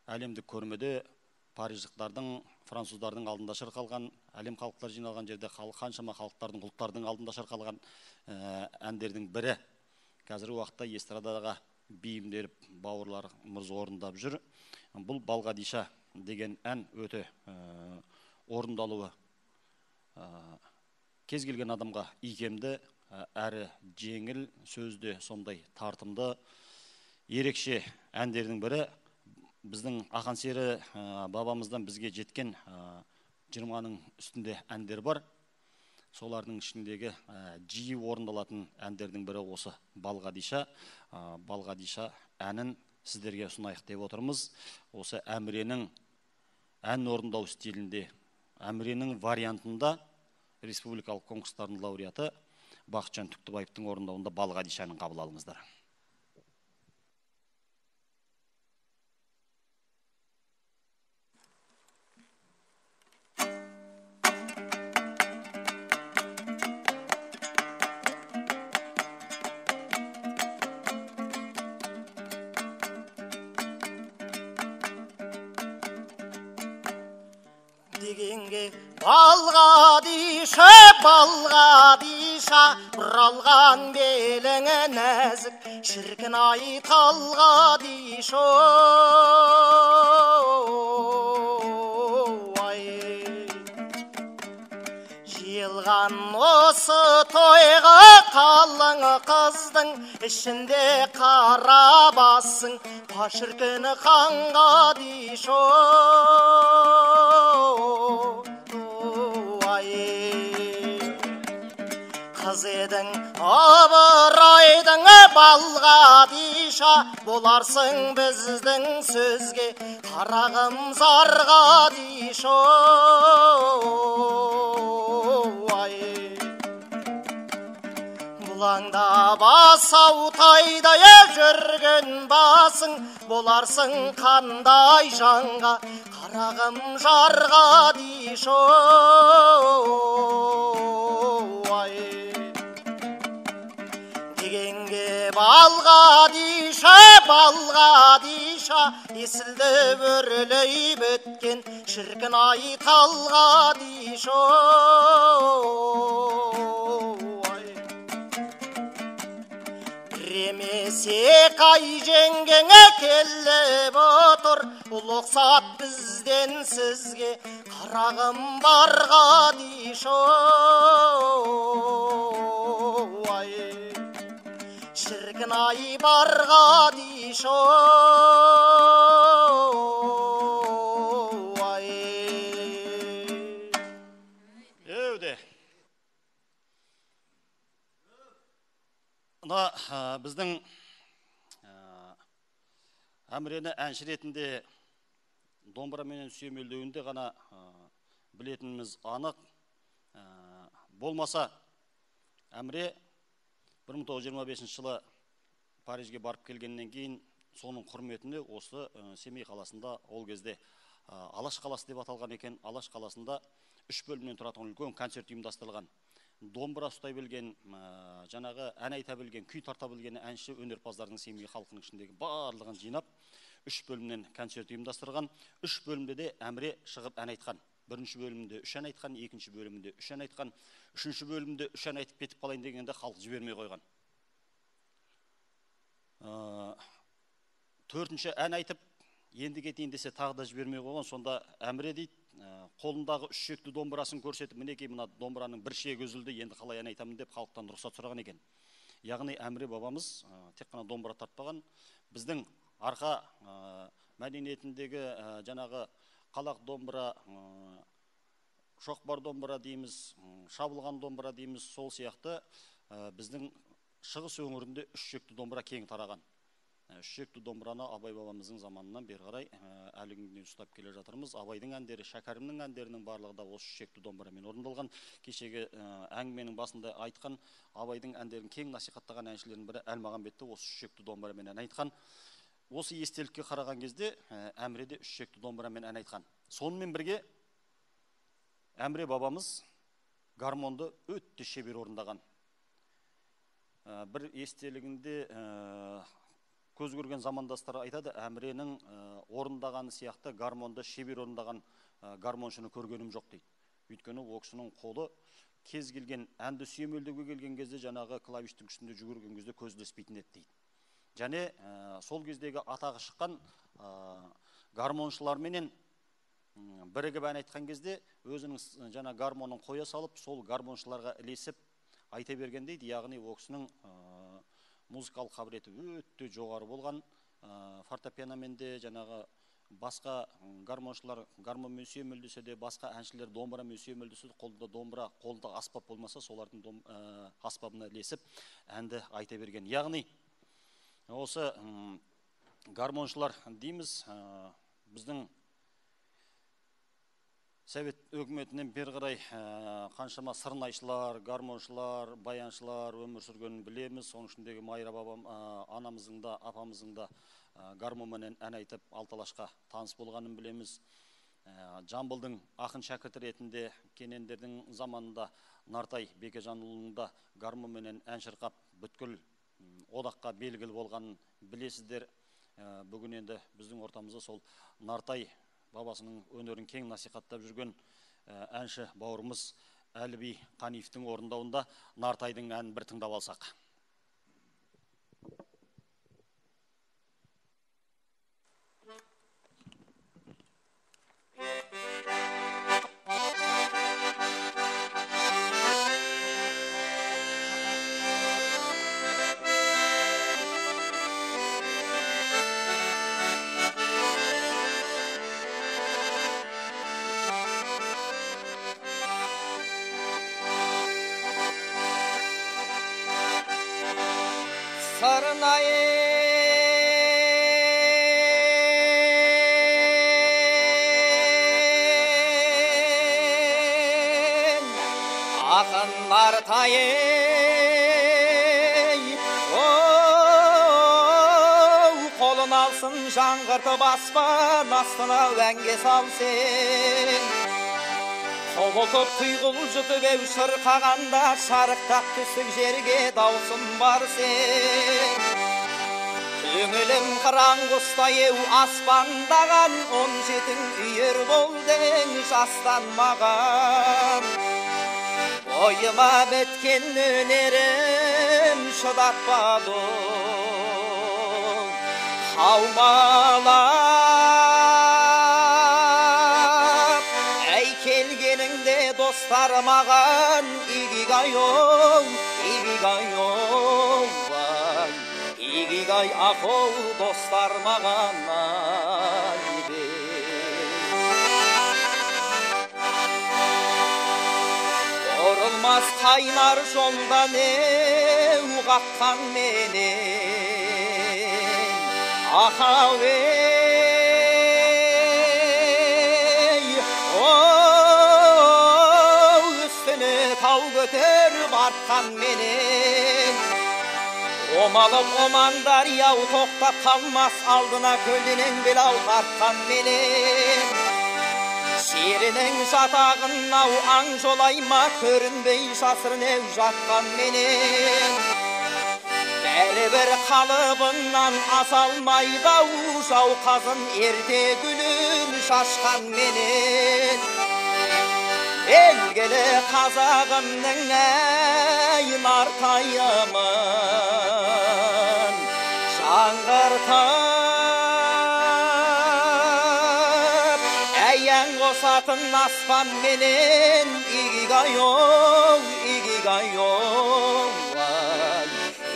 [SPEAKER 1] әлемдік көрмеде париждықтардың, француздардың алдында шырқалған, әлем халықтар жиналған жерде қаншама халықтардың, ұлттардың алдында шырқалған әндердің бірі. Қазіргі уақытта эстрадаға бейімделіп бауырларымыз орындап жүр. Бұл Балғадиша деген ән өте орындалуы кез келген адамға икемді, әрі жеңіл, сөзде сондай тартымды, ерекше әндердің бірі. Біздің Ақан сері бабамыздан бізге жеткен 20-ның үстінде әндер бар. Солардың ішіндегі жиі орындалатын әндердің бірі осы Балғадиша. Балғадиша әнін сіздерге ұсынайық деп отырмыз. Осы Әміренің ән орындау стилінде, Әміренің вариантында республикалық конкурстардың лауреаты Бақытжан Түктібаевтың орындауында Балғадиша әнін қабыл алыңыздар.
[SPEAKER 4] Дегенге Балғадиша, Балғадиша, бұралған беліңі нәзік, шіркін ай Талғадиша. Жиылған осы тойға қалың қыздың ішінде қара басың, па шіркін Қанғадиша. Қыз едің ыбырайдың Балғадиша, боларсың біздің сөзге қарағым Зарғадиша. Бұлаңда басау тайдай жүрген басың, боларсың қандай жанға қарағым Жарғадиша. Дегенге Балғадиша, Балғадиша, есілді өрлей біткен шіркін ай Талғадиша. Емесе қай жеңгеңе келіп отыр, ұлықсат бізден сізге қарағым Барғадиша. Шіркін ай Барғадиша.
[SPEAKER 1] Еуде. Мына біздің Әмірені әнші ретінде домбыраменен сүйемелдеуінде ғана білетініміз анық. Болмаса Әміре 1925 жылы Парижге барып келгеннен кейін соның құрметіне осы Семей қаласында, ол кезде Алаш қаласы деп аталған екен, Алаш қаласында 3 бөлімнен тұратын үлкен концерт ұйымдастырылған. Домбыра ұстай білген, жаңағы ән айта білген, күй тарта білген әнші өнерпаздардың Семей халқының ішіндегі барлығын жинап, 3 бөлімнен концерт ұйымдастырған. 3 бөлімде де Әміре шығып ән айтқан. Бірінші бөлімде 3 ән айтқан, екінші бөлімде 3 ән айтқан, үшінші бөлімде 3 ән айтып кетіп қалайын дегенде халық жібермей қойған. Төртінші ән айтып, енді кетейін десе тағы да жібермей қойған. Сонда Әміре дейді, қолындағы үш шекті домбырасын көрсетіп, мінекей мына домбыраның бір шегі үзілді, енді қалай ән айтамын деп халықтан рұқсат сұраған екен. Яғни Әміре бабамыз тек қана домбыра тартпаған, біздің арқа мәдениетіндегі жаңағы қалақ домбыра, шоқпар домбыра дейміз, шабылған домбыра дейміз, сол сияқты біздің шығыс өңірінде үш шекті домбыра кең тараған. Үш шекті домбыраны Абай бабамыздың заманынан бері қарай әлі күнге дейін ұстап келе жатырмыз. Абайдың әндері, Шәкәрімнің әндерінің барлығы да осы үш шекті домбырамен орындалған. Кешегі әңгіменің басында айтқан Абайдың әндерін кең насихаттаған әншілердің бірі Әлмағамбет те осы үш шекті домбырамен ән айтқан. Осы естелікке қараған кезде Әміре де үш шекті домбырамен ән айтқан. Сонымен бірге Әміре бабамыз гармонды өте шебер орындаған. Бір естелігінде көз көрген замандастары айтады, Әміренің орындағаны сияқты гармонды шебер орындаған гармоншыны көргенім жоқ дейді. Өйткені ол кісінің қолы кез келген әнді сүйемелдеуге келген кезде, жаңағы клавиштің үстінде жүгірген кезде көз ілеспейтін еді дейді. Және сол кездегі атағы шыққан гармоншыларменен бірігіп ән айтқан кезде өзінің жаңа гармонын қоя салып, сол гармоншыларға ілесіп айта берген дейді. Яғни ол кісінің музыкалық қабілеті өте жоғары болған. Фортепианомен де жаңағы басқа гармоншылар гармонмен сүйемелдесе де, басқа әншілер домбырамен сүйемелдесе де, қолында домбыра, қолында аспап болмаса, солардың аспабына ілесіп әнді айта берген. Яғни осы гармоншылар дейміз, біздің Совет өкіметінен бері қарай қаншама сырнайшылар, гармоншылар, баяншылар өмір сүргенін білеміз. Соның ішіндегі Майра бабам, анамыздың да, апамыздың да гармонменен ән айтып алты алашқа таныс болғанын білеміз. Жамбылдың ақын шәкірті ретінде кенендердің заманында Нартай Бекежанұлының да гармонменен ән шырқап бүткіл одаққа белгілі болғанын білесіздер. Бүгін енді біздің ортамызда сол Нартай бабасының өнерін кең насихаттап жүрген әнші бауырымыз Әліби Қаниевтің орындауында Нартайдың әнін бір тыңдап алсақ.
[SPEAKER 4] Сырнайын ақын Нартайын, қолын алсын жаңғыртып аспан астына әнге салсын. Құбылтып тұйғыл жұтып еу шырқағанда шарықтап түсік жерге даусым бар сен. Көңілім қыран құстай еу аспандаған, он жетің үйір болдың жастан маған. Бойыма біткен өнерім шыдатпады қаумалап. Әй келгеніңде достар маған, игигай оу, игигай оу, ай, игигай ахоу, достар маған ай. Орылмас қайнар жолдан еу қаққан менен ахау ей, оу, үстіне тау көтеріп артқан менен. Омалып омандар яу тоқтап қалмас, алдына көлденең белау тартқан менен. Шерінің жатағын ау аң жолай ма, көрінбей жасырын еу жатқан менен. Бәрібір қалыбынан аса алмайды ау, жау қазын ерте гүлін шашқан менен. Белгілі қазағымның әй Нартайымын жаңғыртып, әйән қосатын аспан менен, игигай оу, игигай оу, ай,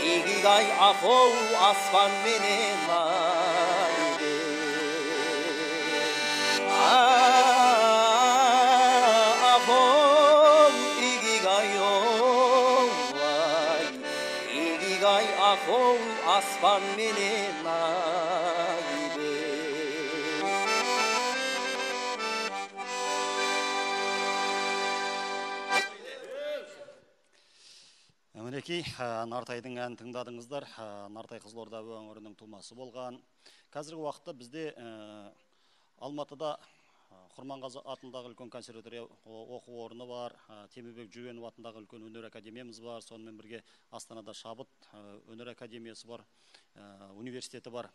[SPEAKER 4] игигай ахоу, аспан менен ай. Ахоу, игигай оу, ай, игигай
[SPEAKER 5] Ахоу аспан менен айды.
[SPEAKER 1] Мінекей, Нартайдың әнін тыңдадыңыздар. Нартай Қызылорда өңірінің тумасы болған. Қазіргі уақытта бізде Алматыда Құрманғазы атындағы үлкен консерватория оқу орны бар, Темірбек Жүргенов атындағы үлкен өнер академиямыз бар, сонымен бірге Астанада Шабыт өнер академиясы бар, университеті бар.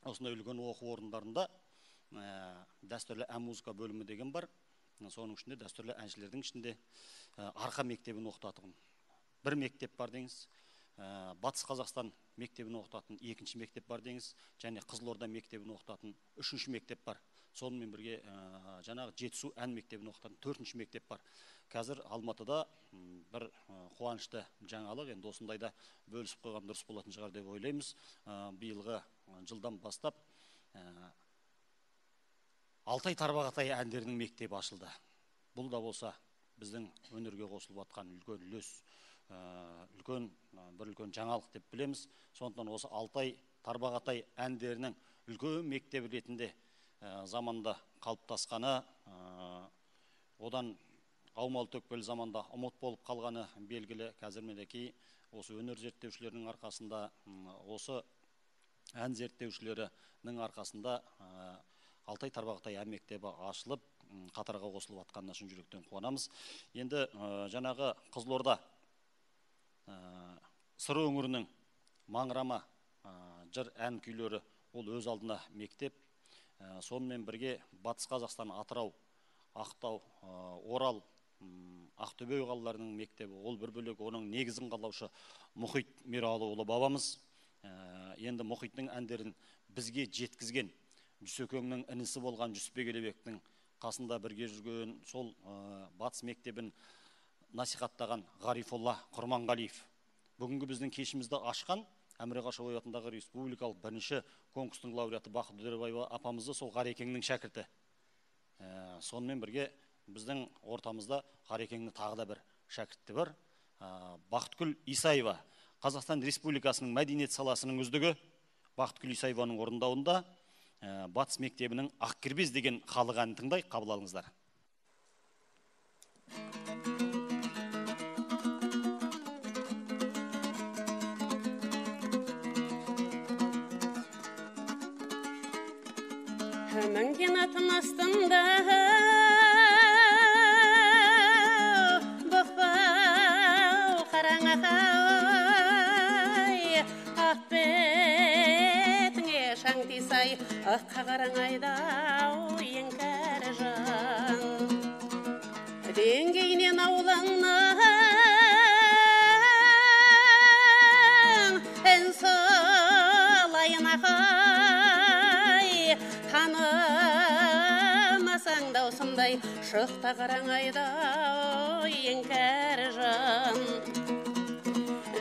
[SPEAKER 1] Осындай үлкен оқу орындарында дәстүрлі ән музыка бөлімі деген бар. Соның ішінде дәстүрлі әншілердің ішінде арқа мектебін оқытатын бір мектеп бар деңіз, Батыс Қазақстан мектебін оқытатын екінші мектеп бар деңіз, және Қызылорда мектебін оқытатын үшінші мектеп бар. Сонымен бірге жаңағы Жетісу ән мектебін оқытатын төртінші мектеп бар. Қазір Алматыда бір қуанышты жаңалық, енді осындайда бөлісіп қойған дұрыс болатын шығар деп ойлаймыз. Биылғы жылдан бастап Алтай Тарбағатай әндерінің мектебі ашылды. Бұл да болса біздің өнерге қосылып жатқан үлкен үлес, үлкен бір үлкен жаңалық деп білеміз. Сондықтан осы Алтай Тарбағатай әндерінің үлкен мектебі ретінде заманда қалыптасқаны, одан аумалы төкпелі заманда ұмыт болып қалғаны белгілі. Қазір мінекей осы өнер зерттеушілерінің арқасында, осы ән зерттеушілерінің арқасында Алтай Тарбағатай ән мектебі ашылып, қатарға қосылып жатқанына шын жүректен қуанамыз. Енді жаңағы Қызылорда Сыр өңірінің маңырама жыр ән күйлері ол өз алдына мектеп. Сонымен бірге Батыс Қазақстан, Атырау, Ақтау, Орал, Ақтөбе қалаларының мектебі ол бір бөлек. Оның негізін қалаушы Мұхит Миралыұлы бабамыз. Енді Мұхиттың әндерін бізге жеткізген Жүсекеңнің інісі болған Жүсіпбек Елебектің қасында бірге жүрген, сол Батыс мектебін насихаттаған Ғарифолла Құрманғалиев. Бүгінгі біздің кешімізді ашқан Әміре Қашаубай атындағы республикалық бірінші конкурстың лауреаты Бақыт Үдербаева апамызды сол Ғарекеңнің шәкірті. Сонымен бірге біздің ортамызда Ғарекеңнің тағы да бір шәкірті бар. Бақытгүл Исаева, Қазақстан Республикасының мәдениет саласының үздігі. Бақытгүл Исаеваның орындауында Батыс мектебінің Ақкербез деген халық әнін тыңдай, қабыл алыңыздар.
[SPEAKER 3] Мінген атым астында бұқпау қараңақай, ақ бетіңе шаң тисай, аққа қараңайдау еңкәрі жан. Деңгейінен аулыңның ән солайын ақай, танымасаң даусымдай шықта қараңайдау еңкәрі жан.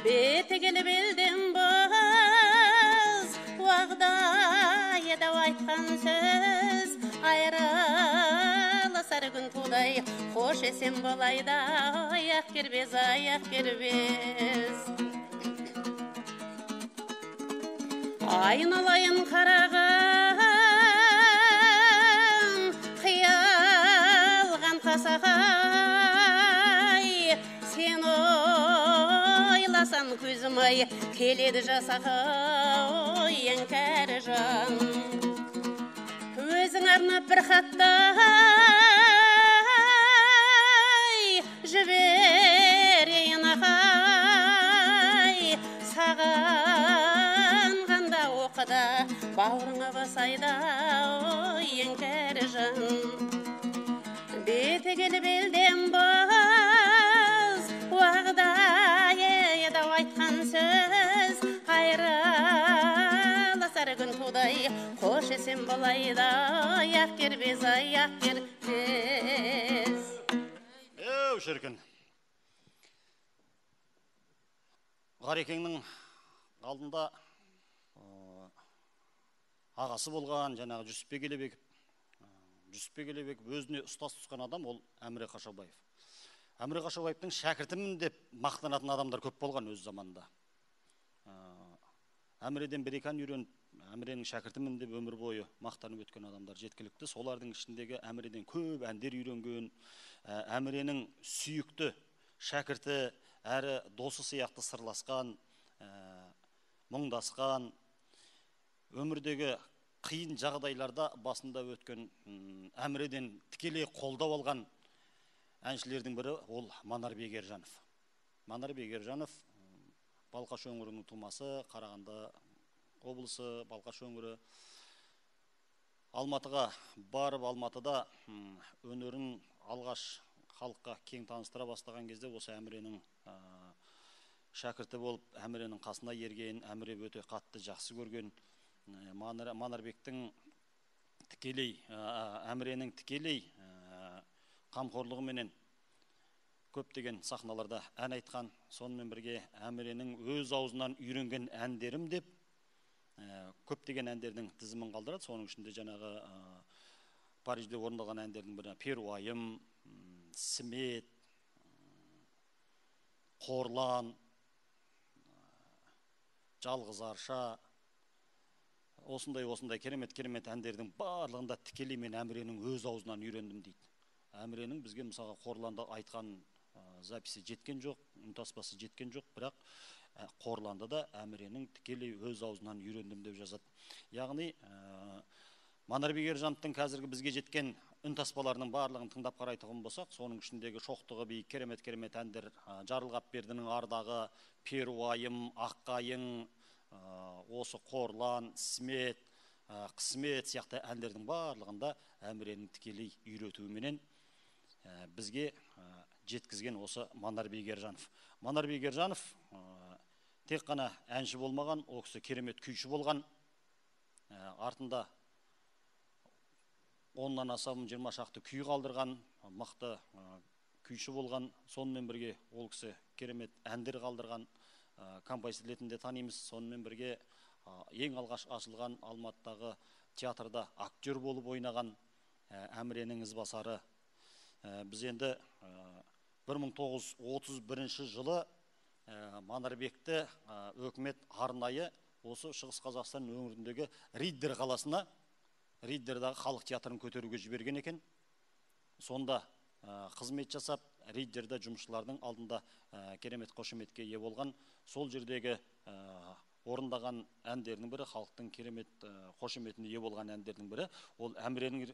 [SPEAKER 3] Беті келіп елден боз, уағда еді айтқан сөз, айырылысар күн тудай, қош есен болайда, ақ кербез, ақ кербез. Айналайын қарағым, қиялған қасағай, сен ойласан көзім ай, келеді жасақай, еңкәрі жан. Өзің арнап бір хаттай жіберейін ағай, сағынғанда оқыда бауырыңа басайда, еңкәрі жан. Беті келіп елден боз, уағда еді айтқан сөз, айырылысар күн тудай, қош есен болайда, ақ кербез, ақ кербез.
[SPEAKER 1] Еу, шіркін. Ғарекеңнің алдында ағасы болған жаңағы Жүсіпбек Елебеков. Жүсіпбек Елебеков өзіне ұстаз тұтқан адам ол Әміре Қашаубаев. Әміре Қашаубаевтың шәкіртімін деп мақтанатын адамдар көп болған өз заманында. Әміреден бір екі ән үйреніп, Әміренің шәкіртімін деп өмір бойы мақтанып өткен адамдар жеткілікті. Солардың ішіндегі Әміреден көп әндер үйренген, Әміренің сүйікті шәкірті әрі досы сияқты сырласқан, мұңдасқан, өмірдегі қиын жағдайларда басында өткен, Әміреден тікелей қолдау алған әншілердің бірі ол Манарбек Ержанов. Манарбек Ержанов Балқаш өңірінің тумасы, Қарағанды облысы, Балқаш өңірі. Алматыға барып, Алматыда өнерін алғаш халыққа кең таныстыра бастаған кезде осы Әміренің шәкірті болып, Әміренің қасына ерген, Әміре өте қатты жақсы көрген, Манарбектің тікелей, Әміренің тікелей қамқорлығыменен көптеген сахналарда ән айтқан, сонымен бірге Әміренің өз аузынан үйренген әндерім деп көптеген әндердің тізімін қалдырады. Соның ішінде жаңағы Парижде орындалған әндердің бірі Перуайым, Смет, Қорлан, Жалғыз арша, осындай керемет әндердің барлығында тікелей мен Әміренің өз аузынан үйрендім дейді. Әміренің бізге мысалға Қорланды айтқан записи жеткен жоқ, үнтаспасы жеткен жоқ, бірақ Қорланды да Әміренің тікелей өз аузынан үйрендім деп жазады. Яғни Манарбек Ержановтың қазіргі бізге жеткен үнтаспаларының барлығын тыңдап қарайтұғын болсақ, соның ішіндегі шоқтығы биік керемет әндер, Жарылғапбердінің ардағы, Перуайым, Аққайың, осы Қорлан, Смет, Қысмет сияқты әндердің барлығында Әміренің тікелей үйретуіменен бізге жеткізген осы Манарбек Ержанов. Манарбек Ержанов тек қана әнші болмаған, ол кісі керемет күйші болған. Артында 10-нан аса 20 шақты күй қалдырған, мықты күйші болған. Сонымен бірге ол кісі керемет әндер қалдырған, композитор ретінде танимыз. Сонымен бірге ең алғаш ашылған Алматыдағы театрда актер болып ойнаған Әміренің ізбасары. Біз енді 1931 жылы Манарбекті өкімет арнайы осы Шығыс Қазақстан өңіріндегі Риддер қаласына, Риддердағы халық театрын көтеруге жіберген екен. Сонда қызмет жасап, Риддерде жұмысшылардың алдында керемет қошеметке ие болған. Сол жердегі орындаған әндерінің бірі, халықтың керемет қошеметіне ие болған әндердің бірі, ол Әміренің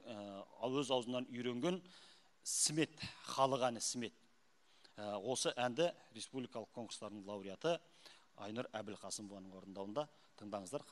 [SPEAKER 1] өз аузынан үйренген Смет, халық әні Смет. Осы әнді республикалық конкурстардың лауреаты Айнұр Әбілқасымованың орындауында тыңдаңыздар.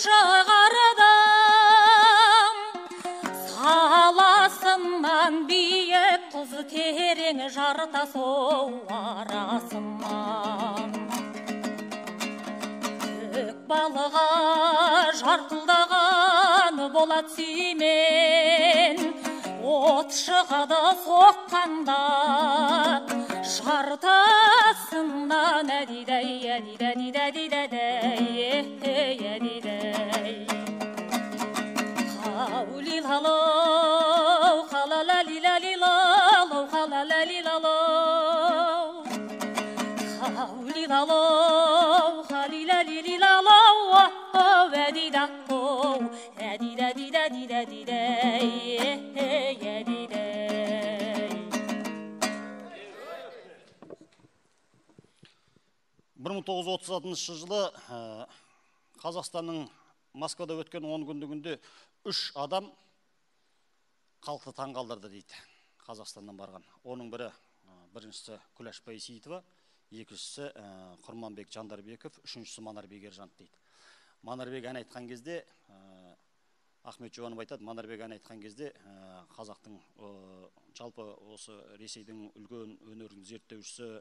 [SPEAKER 6] Шығардан саласынан биік терең жартас арасынан. Көк балыға жарқылдаған болат сүймен, от шығады соққанда жартасынан. Әдидай, әдидай, әдидай. Хаулилалау, халалалилалилалау, халалалилалау. Хаулилалау, халилалилалау, әдидау, әдидадидадидадидай, әдидай.
[SPEAKER 1] 1936 жылы Қазақстанның Москвада өткен 10 күндігінде 3 адам халықты таңғалдырды дейді, Қазақстаннан барған. Оның бірі, біріншісі Күләш Байсейітова, екіншісі Құрманбек Жандарбеков, үшіншісі Манарбек Ержанов дейді. Манарбек ән айтқан кезде, Ахмет Жұбанов айтады, Манарбек ән айтқан кезде қазақтың, жалпы осы Ресейдің үлкен өнерін зерттеушісі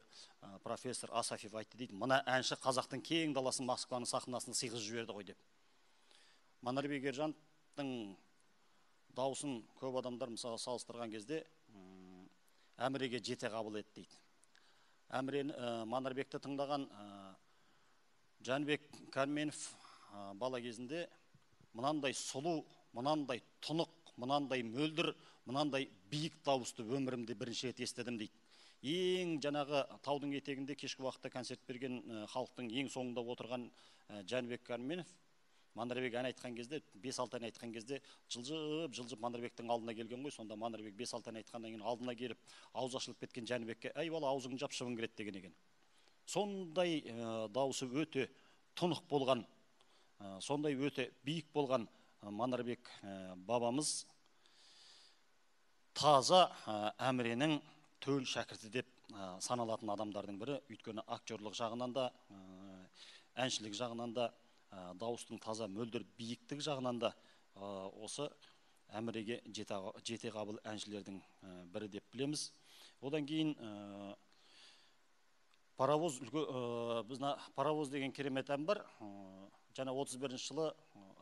[SPEAKER 1] профессор Асафьев айтты дейді, мына әнші қазақтың кең даласын, Москваның сахнасын сыйғызып жіберді ғой деп. Манарбек Ержановтың даусын көп адамдар мысалы салыстырған кезде Әміреге жете қабыл етті дейді. Әмірені, Манарбекті тыңдаған Жәнібек Кәрменов бала кезінде мынандай сұлу, мынандай тұнық, мынандай мөлдір, мынандай биік дауысты өмірімде бірінші рет естідім дейді. Ең жаңағы таудың етегінде кешкі уақытта концерт берген халықтың ең соңында отырған Жәнібек Кәрменов Манарбек ән айтқан кезде, 5-6 ән айтқан кезде жылжып, жылжып Манарбектің алдына келген ғой. Сонда Манарбек 5-6 ән айтқаннан кейін алдына келіп, аузы ашылып кеткен Жәнібекке, әй бала, аузыңды жап, шыбын кіреді деген екен. Сондай дауысы өте тұнық болған, сондай өте биік болған Манарбек бабамыз таза Әміренің төл шәкірті деп саналатын адамдардың бірі. Өйткені актерлық жағынан да, әншілік жағынан да, дауыстың таза мөлдір биіктік жағынан да осы Әміреге жете қабыл әншілердің бірі деп білеміз. Одан кейін паровоз, паровоз деген керемет ән бар. Жаңа 31 жылы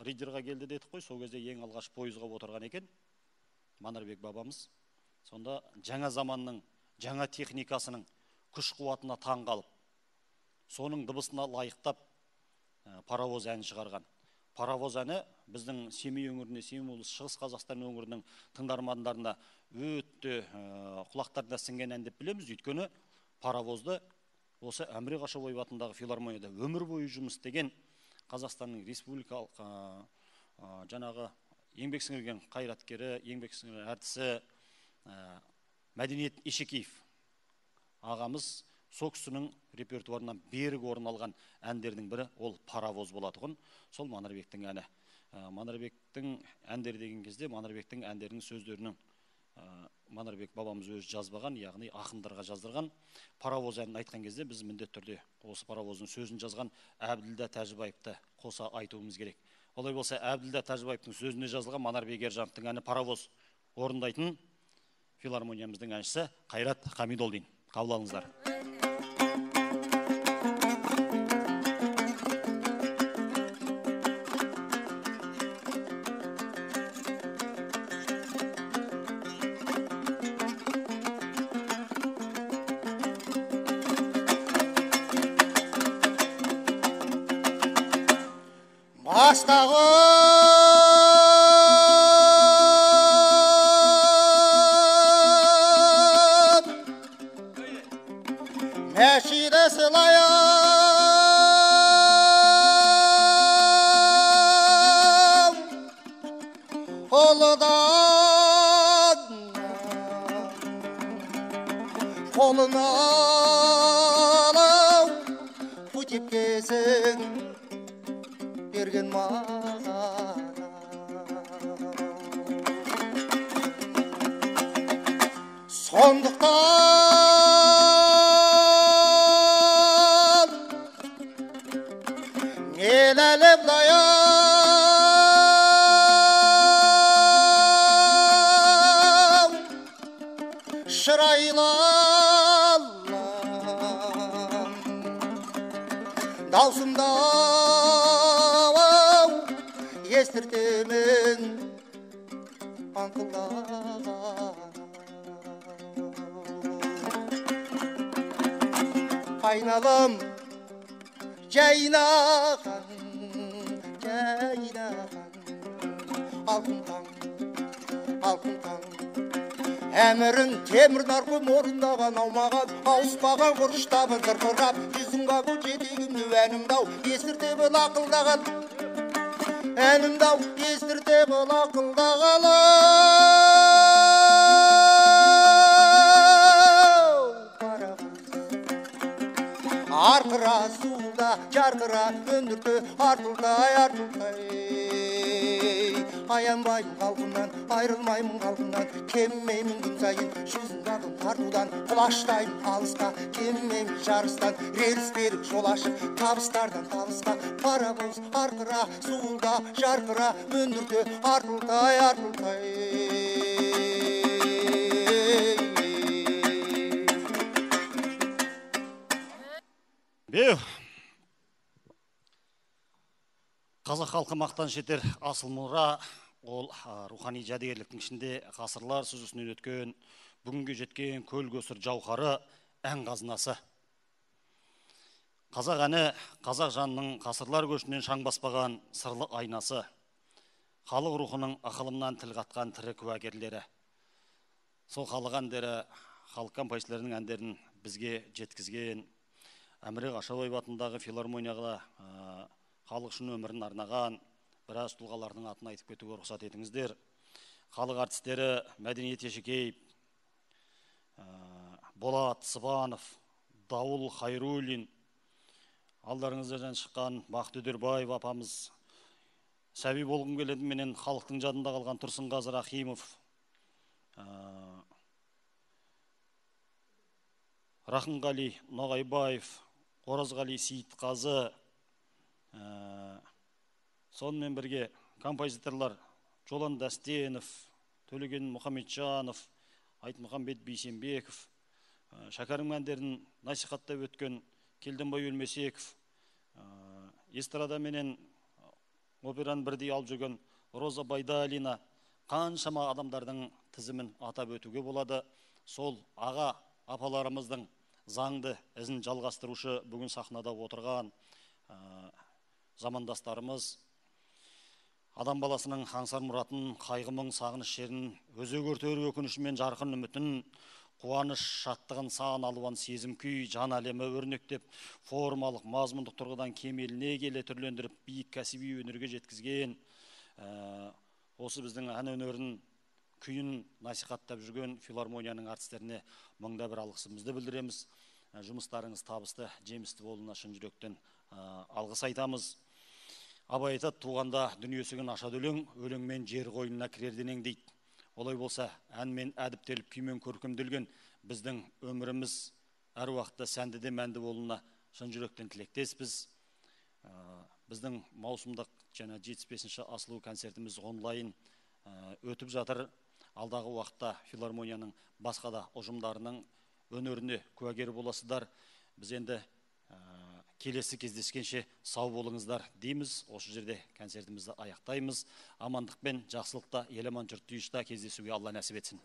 [SPEAKER 1] Риддерға келді дедік қой, сол кезде ең алғаш пойызға отырған екен Манарбек бабамыз. Сонда жаңа заманның, жаңа техникасының күш қуатына таң қалып, соның дыбысына лайықтап паровоз әнін шығарған. Паровоз әні біздің Семей өңіріне, Семей облысы, Шығыс Қазақстан өңірінің тыңдармандарына өте құлақтарына сіңген ән деп білеміз. Өйткені паровозды осы Әміре Қашаубаев атындағы филармонияда өмір бойы жұмыс істеген Қазақстанның республикалық жаңағы еңбек сіңірген қайраткері, еңбек сіңірген әртісі Мәдениет Ешекеев ағамыз, сол кісінің репертуарынан берік орын алған әндердің бірі ол паровоз болатұғын. Сол Манарбектің әні. Манарбектің әндері деген кезде Манарбектің әндерінің сөздерінің Манарбек бабамыз өзі жазбаған, яғни ақындарға жаздырған. Паровоз әнін айтқан кезде біз міндетті түрде осы паровоздың сөзін жазған Әбділда Тәжібаевты қоса айтуымыз керек. Олай болса, Әбділда Тәжібаевтың сөзіне жазылған Манарбек Ержановтың әні паровоз орындайтын филармониямыздың әншісі Қайрат Қамидолдин. Қабыл алыңыздар.
[SPEAKER 2] Бастағым мәшиді сылайым, ұлыдан қолына алып путепкесін берген маған. Сондықтан мен әлі былайым шыр айлалам даусымды естіртемін аңқылдаған айналам жайнаған жайнаған алтын таң алтын таң әмірін темір нарқым орындаған аумаған ауыспаған құрыш табын сырқырап жүзің қағу жетегімді әнімді ау естіртіп лақылдаған әнімді ау естіртіп лақылдаған арқыра суылда жарқыра өндірті артылтай артылтай аянбаймын халқымнан айрылмаймын халқымнан кемімеймін күн сайын жүзін бағым тартудан құлаштаймын алысқа кемімеймін жарыстан рельс берік жол ашып табыстардан табысқа паровоз арқыра суылда жарқыра өндірті артылтай артылтай.
[SPEAKER 1] Беу. Қазақ халқы мақтаныш етер асыл мұра, ол рухани жәдігерліктің ішінде ғасырлар сүзгісінен өткен, бүгінге жеткен көл көсір жауһары ән қазынасы. Қазақ әні қазақ жанының ғасырлар көшінен шаң баспаған сырлы айнасы, халық рухының ықылымнан тіл қатқан тірі куәгерлері. Сол халық әндері, халық композиторларының әндерін бізге жеткізген Әміре Қашабаев атындағы филармонияға халық үшін өмірін арнаған біраз тұлғалардың атын айтып кетуге рұқсат етіңіздер. Халық артистері Мәдениет Ешекеев, Болат Сыбанов, Дауыл Хайруллин, алдарыңыздан шыққан Бақыт Үдербаев апамыз, сәби болғым келеді менен халықтың жадында қалған Тұрсынғазы Рахимов, Рахымғали Ноғайбаев, Оразғали Сейітқазы, сонымен бірге композиторлар Жолан Дәстенов, Төлеген Мұхамеджанов, Айтмұхамбет Бейсенбеков, Шәкәрім әндерін насихаттап өткен Келденбай Өлмесеков, эстрада менен операны бірдей алып жүрген Роза Байдалина, қаншама адамдардың тізімін атап өтуге болады. Сол аға апаларымыздың заңды ізін жалғастырушы бүгін сахнада отырған замандастарымыз адам баласының аңсар мұратын, қайғы мұң сағыныш шерін, өзек өртер өкініші мен жарқын үмітін, қуаныш шаттығын сан алуан сезім күй жан әлемі өрнектеп, формалық мазмұндық тұрғыдан кемеліне келе түрлендіріп биік кәсіби өнерге жеткізген, осы біздің ән өнерін күйін насихаттап жүрген филармонияның артистеріне мыңда бір алғысымызды білдіреміз. Жұмыстарыңыз табысты, жемісті болуына шын жүректен алғыс айтамыз. Абай айтады, туғанда дүние есігін ашады өлең, өлеңмен жер қойнына кірер денең дейді. Олай болса, әнмен әдіптеліп, күймен көркемделген біздің өміріміз әр уақытта сәнді де мәнді болуына шын жүректен тілектеспіз. Біздің маусымдық және 75-ші асылу концертіміз онлайн өтіп жатыр. Алдағы уақытта филармонияның басқа да ұжымдарының өнеріне куәгер боласыздар. Біз енді келесі кездескенше сау болыңыздар дейміз. Осы жерде концертімізді аяқтаймыз. Амандықпен, жақсылықта, ел аман жұрт түйішта кездесуге Алла нәсіп етсін.